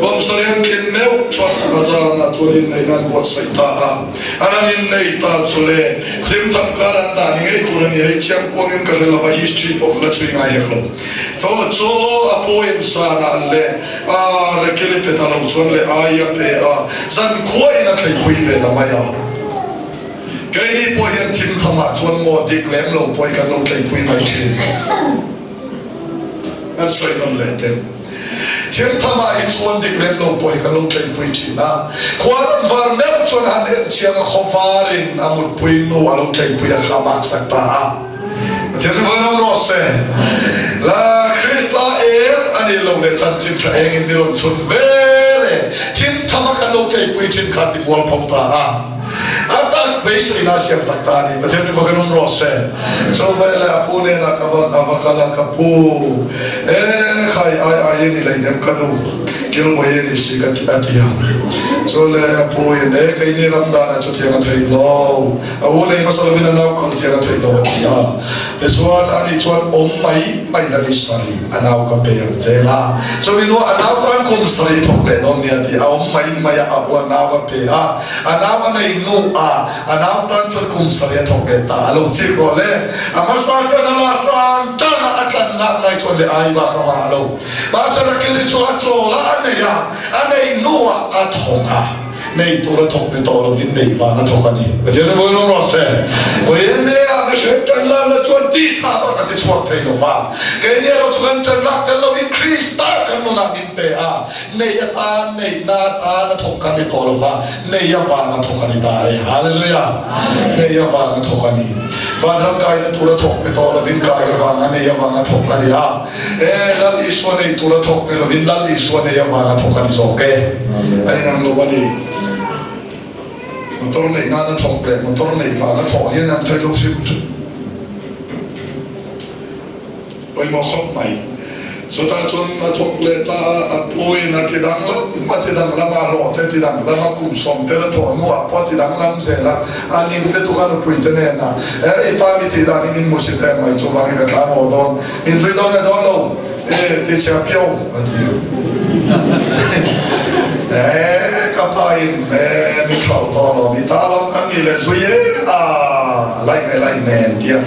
Kum sareng tling meuh chuan a zana chuan inneih nan buatsaih ta a. An han innei ta chu le hlimtham kar an dah ni ngei tur a ni. Hei chiang kuangin ka hre lova history pawh ka la chhui ngai hek lo. Tho chu a poem sanah le a Rekeli pe ta lo chuan le ai a pe a, zankhuain a thleipui ve ta mai a. Keini pawh hian thimthamah chuan maw dik lem lo pawh hi kan lo tleipui mai thin. Kan sawi nawn leh teh. Thimthamah hi chuan dik lem lo pawh hi kan lo tleipui thin a. Khua rawn var meuh chuan a han en chiang a, khaw varin a mutpui nu a lo tleipui a kha a maksak ta a. Pathian mi vawi rawh se. La Krista eng a nih loh leh chanchin tha engin mi rawn chhun ve le. Thimthama kan lo tleipui thin kha ti mualpho ta a. A tak beiseina siam tak ta a ni. Pathian mi vawi rawh se. Chu veleh a pu nenah ka va a va kal a, ka pu e khai ai aiin i leinem ka duh kilbawi a ni si ka ti a ti a. Chu le a pu in e keini ram danah chutiang a theih lo. A u nei hmasa lovin a nau kal thiang a theih lo a ti a. Tichuan, ani chuan awm mai mai la ni sarih a nau ka pe ang che la. Chumi hnuah a nau tan kum sarih thawk leh dawn nia ti a awm mai mai a, a u a nau a pe a. A nau a nei hnu a, a nau tan chuan kum sarih a thawk leh ta. A lo chik rawh le. A hmasa tan a la tlang tan a, a tlan nak ngai chuan leh ai bak a ngah lo. Mahse Rakeli chu a chawl a, a nei a, a nei hnuah a thawk a. Nei tur a thawk ni tawh lovin nei vang a thawk a ni. Pathian in vawi rawh se. Vawi em e a mihring tan lakna chuan tisa bak a ti chhuak thei lo va. Keini erawh chu kan tan lak tel lovin Krista kan nunah min pe a, nei atan, neihna atan a thawk kan ni tawh lo va, nei avang a thawk a ni ta e. Hallelujah! Nei avang a thawk a ni. Vanram kaina tur a thawk ni tawh lovin kai avanga nei avang a thawk a ni a. E, Lal Isua nei tura thawk ni lovin Lal Isua nei avanga thawk a ni zawk e. A inang lo a ni. Motor neih nana thawk leh motor neih vanga thawh hian an thei lo hrim hrim. Pawimawh khawp mai. Chutah chuan a thawk leh ta a, a puin a ti danglam, a ti danglam a, hlawh te a ti danglam a, kum sawm tel a thawh hnuah pawh a ti danglam zel a, a ning lutuk a nupui te nena, E, i pa mi tih danin in musit em mai, chuvangin ka tlan haw dawn. Min zui dawn leh dawn lo e ti chhia piau a ti a. E ka pa in e mi thlau tawh lo mi ta lo kan nih leh zui e a laih me laih me an ti a.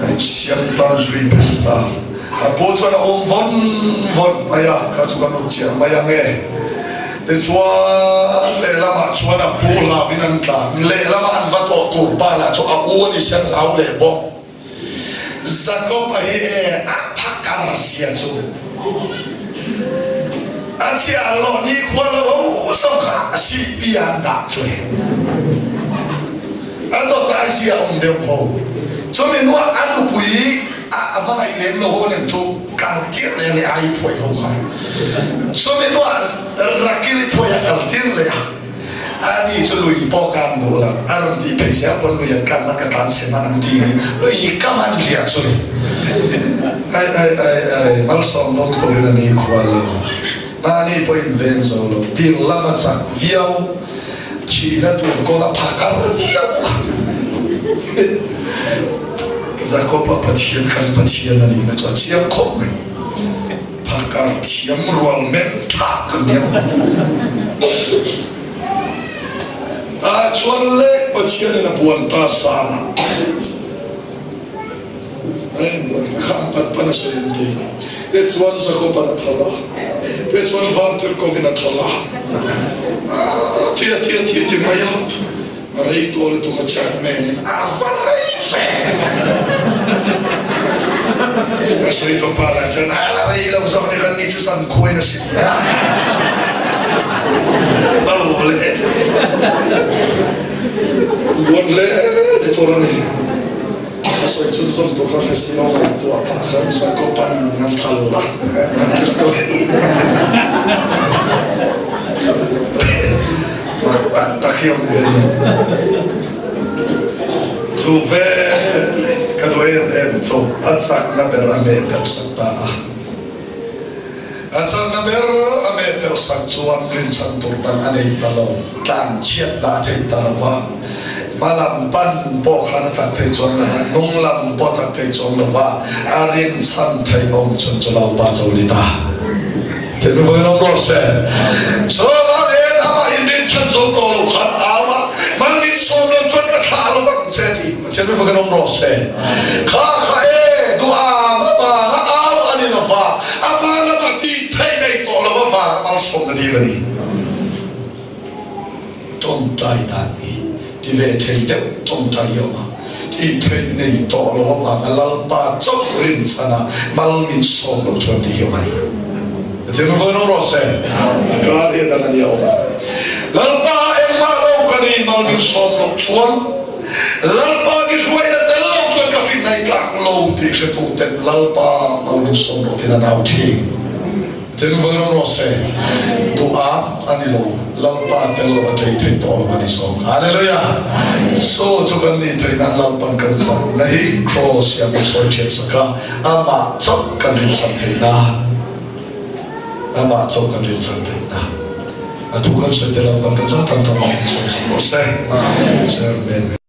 An siam tan zui phei ta. A pu chuan a um vawn vawn mai a, kha chu kan um chiang mai ang e. Tichuan lehlamah chuan a pu hlau in an tlan. Lehlamah an va tawh tur pa lah chu a u a ni sia an hlau leh bawk. Jakob-a hi e a phakar zia chu a chiah lo ni khua lo ho so kha a si pi an dah chu e a dawt a zia awm deuh ho chumi hnuah a nupui a a hmangaih lem lo ho nen chu kal tir leh leh ai phuai ho kha chumi hnuah Rakili phuai a kal tir leh a. Ani chu lui pawh kan duh lo, a rawn tih phei zel pawn lui an kan a ka tlan chhe hman ang ti in lui kam an riah chu ni. Ai ai ai ai, malsawm dawm turin a ni khual lo. Mahni pawh in veng zo lo, dil lam a chak viau, thihna tur kawng a phakar viau. Jakob-a Pathian kan Pathian a nihna chu a chiang khawp mai. Phakar thiam rual men tha kan nia. Ah chuan le Pathian in a buan ta zan ah ai buan ta kha an pan pan a sawi an ti. Te chuan Jakob-an a thal a, te chuan Vantirhkovin a thal a. Ah thi a thi a thi ti mai a. A rei tawh lutuk a chairman a va rei ve. A sawi tawh pa lah chuan a la rei lo zawk ni kan ni chu zan khuain a sim a. Lo le buan hle ti tur a ni. A sawi chhunzawm tur kha hre si lo ngaihtuah pah khan Jacob-an an thal a, an thil Mak tak tak hi a awm ve a ni. Chu veleh ka duh em em chu a chakna ber a meh per sak ta a. A chakna ber a meh per sak chuan rinchhan tur dang a nei ta lo, tlan chhiat lah a thei ta lo va. Hma lam pan pawh khan a chak thei chuang lo va, hnung lam pawh a chak thei chuang lo va, a rinchhan theih awm chhun chu Lalpa cho ni ta. Tin vawi rawng rawh se. Chawla nen amah in rinchhan zo tawh lo khan au a, man min sawm lo chuan ka thlah lo ang che a ti. Pathian mi vawi rawng rawh se. Kha kha e, duham avanga au a ni lova, ama lamah tih theih nei tawh lo avanga malsawmna dil a ni. Tawngtai dan hi ti ve thei deuh tawngtai hi a awm a, tih theih nei tawh lo avanga Lalpa chauh rinchhana mal min sawm lo chuan tih hi a awm a ni. Pathian min vawiin awm rawh se, a kar hi a dang a nia awm. Lalpa engmah lo ka ni mal min sawm loh chuan Lalpa ni hruaina tel lo chuan ka fin naih tlak lo tih hretu ten Lalpa mal min sawm rawh tiin an au thin. Tin vawiin rawh se, duh a a ni lo, Lalpa tel lo a tlei thei tawh lo a ni zawk. Hallelujah! Saw chu kan nih theih nan Lalpan kan zahna hi Kraws hian min sawi thian sak a, amah chauh kan rinchhan theih na, amah chauh kan rinchhan theih na. A thu kan sawi te Lalpan kan zah tan tan min sawi sak rawh se. Amen.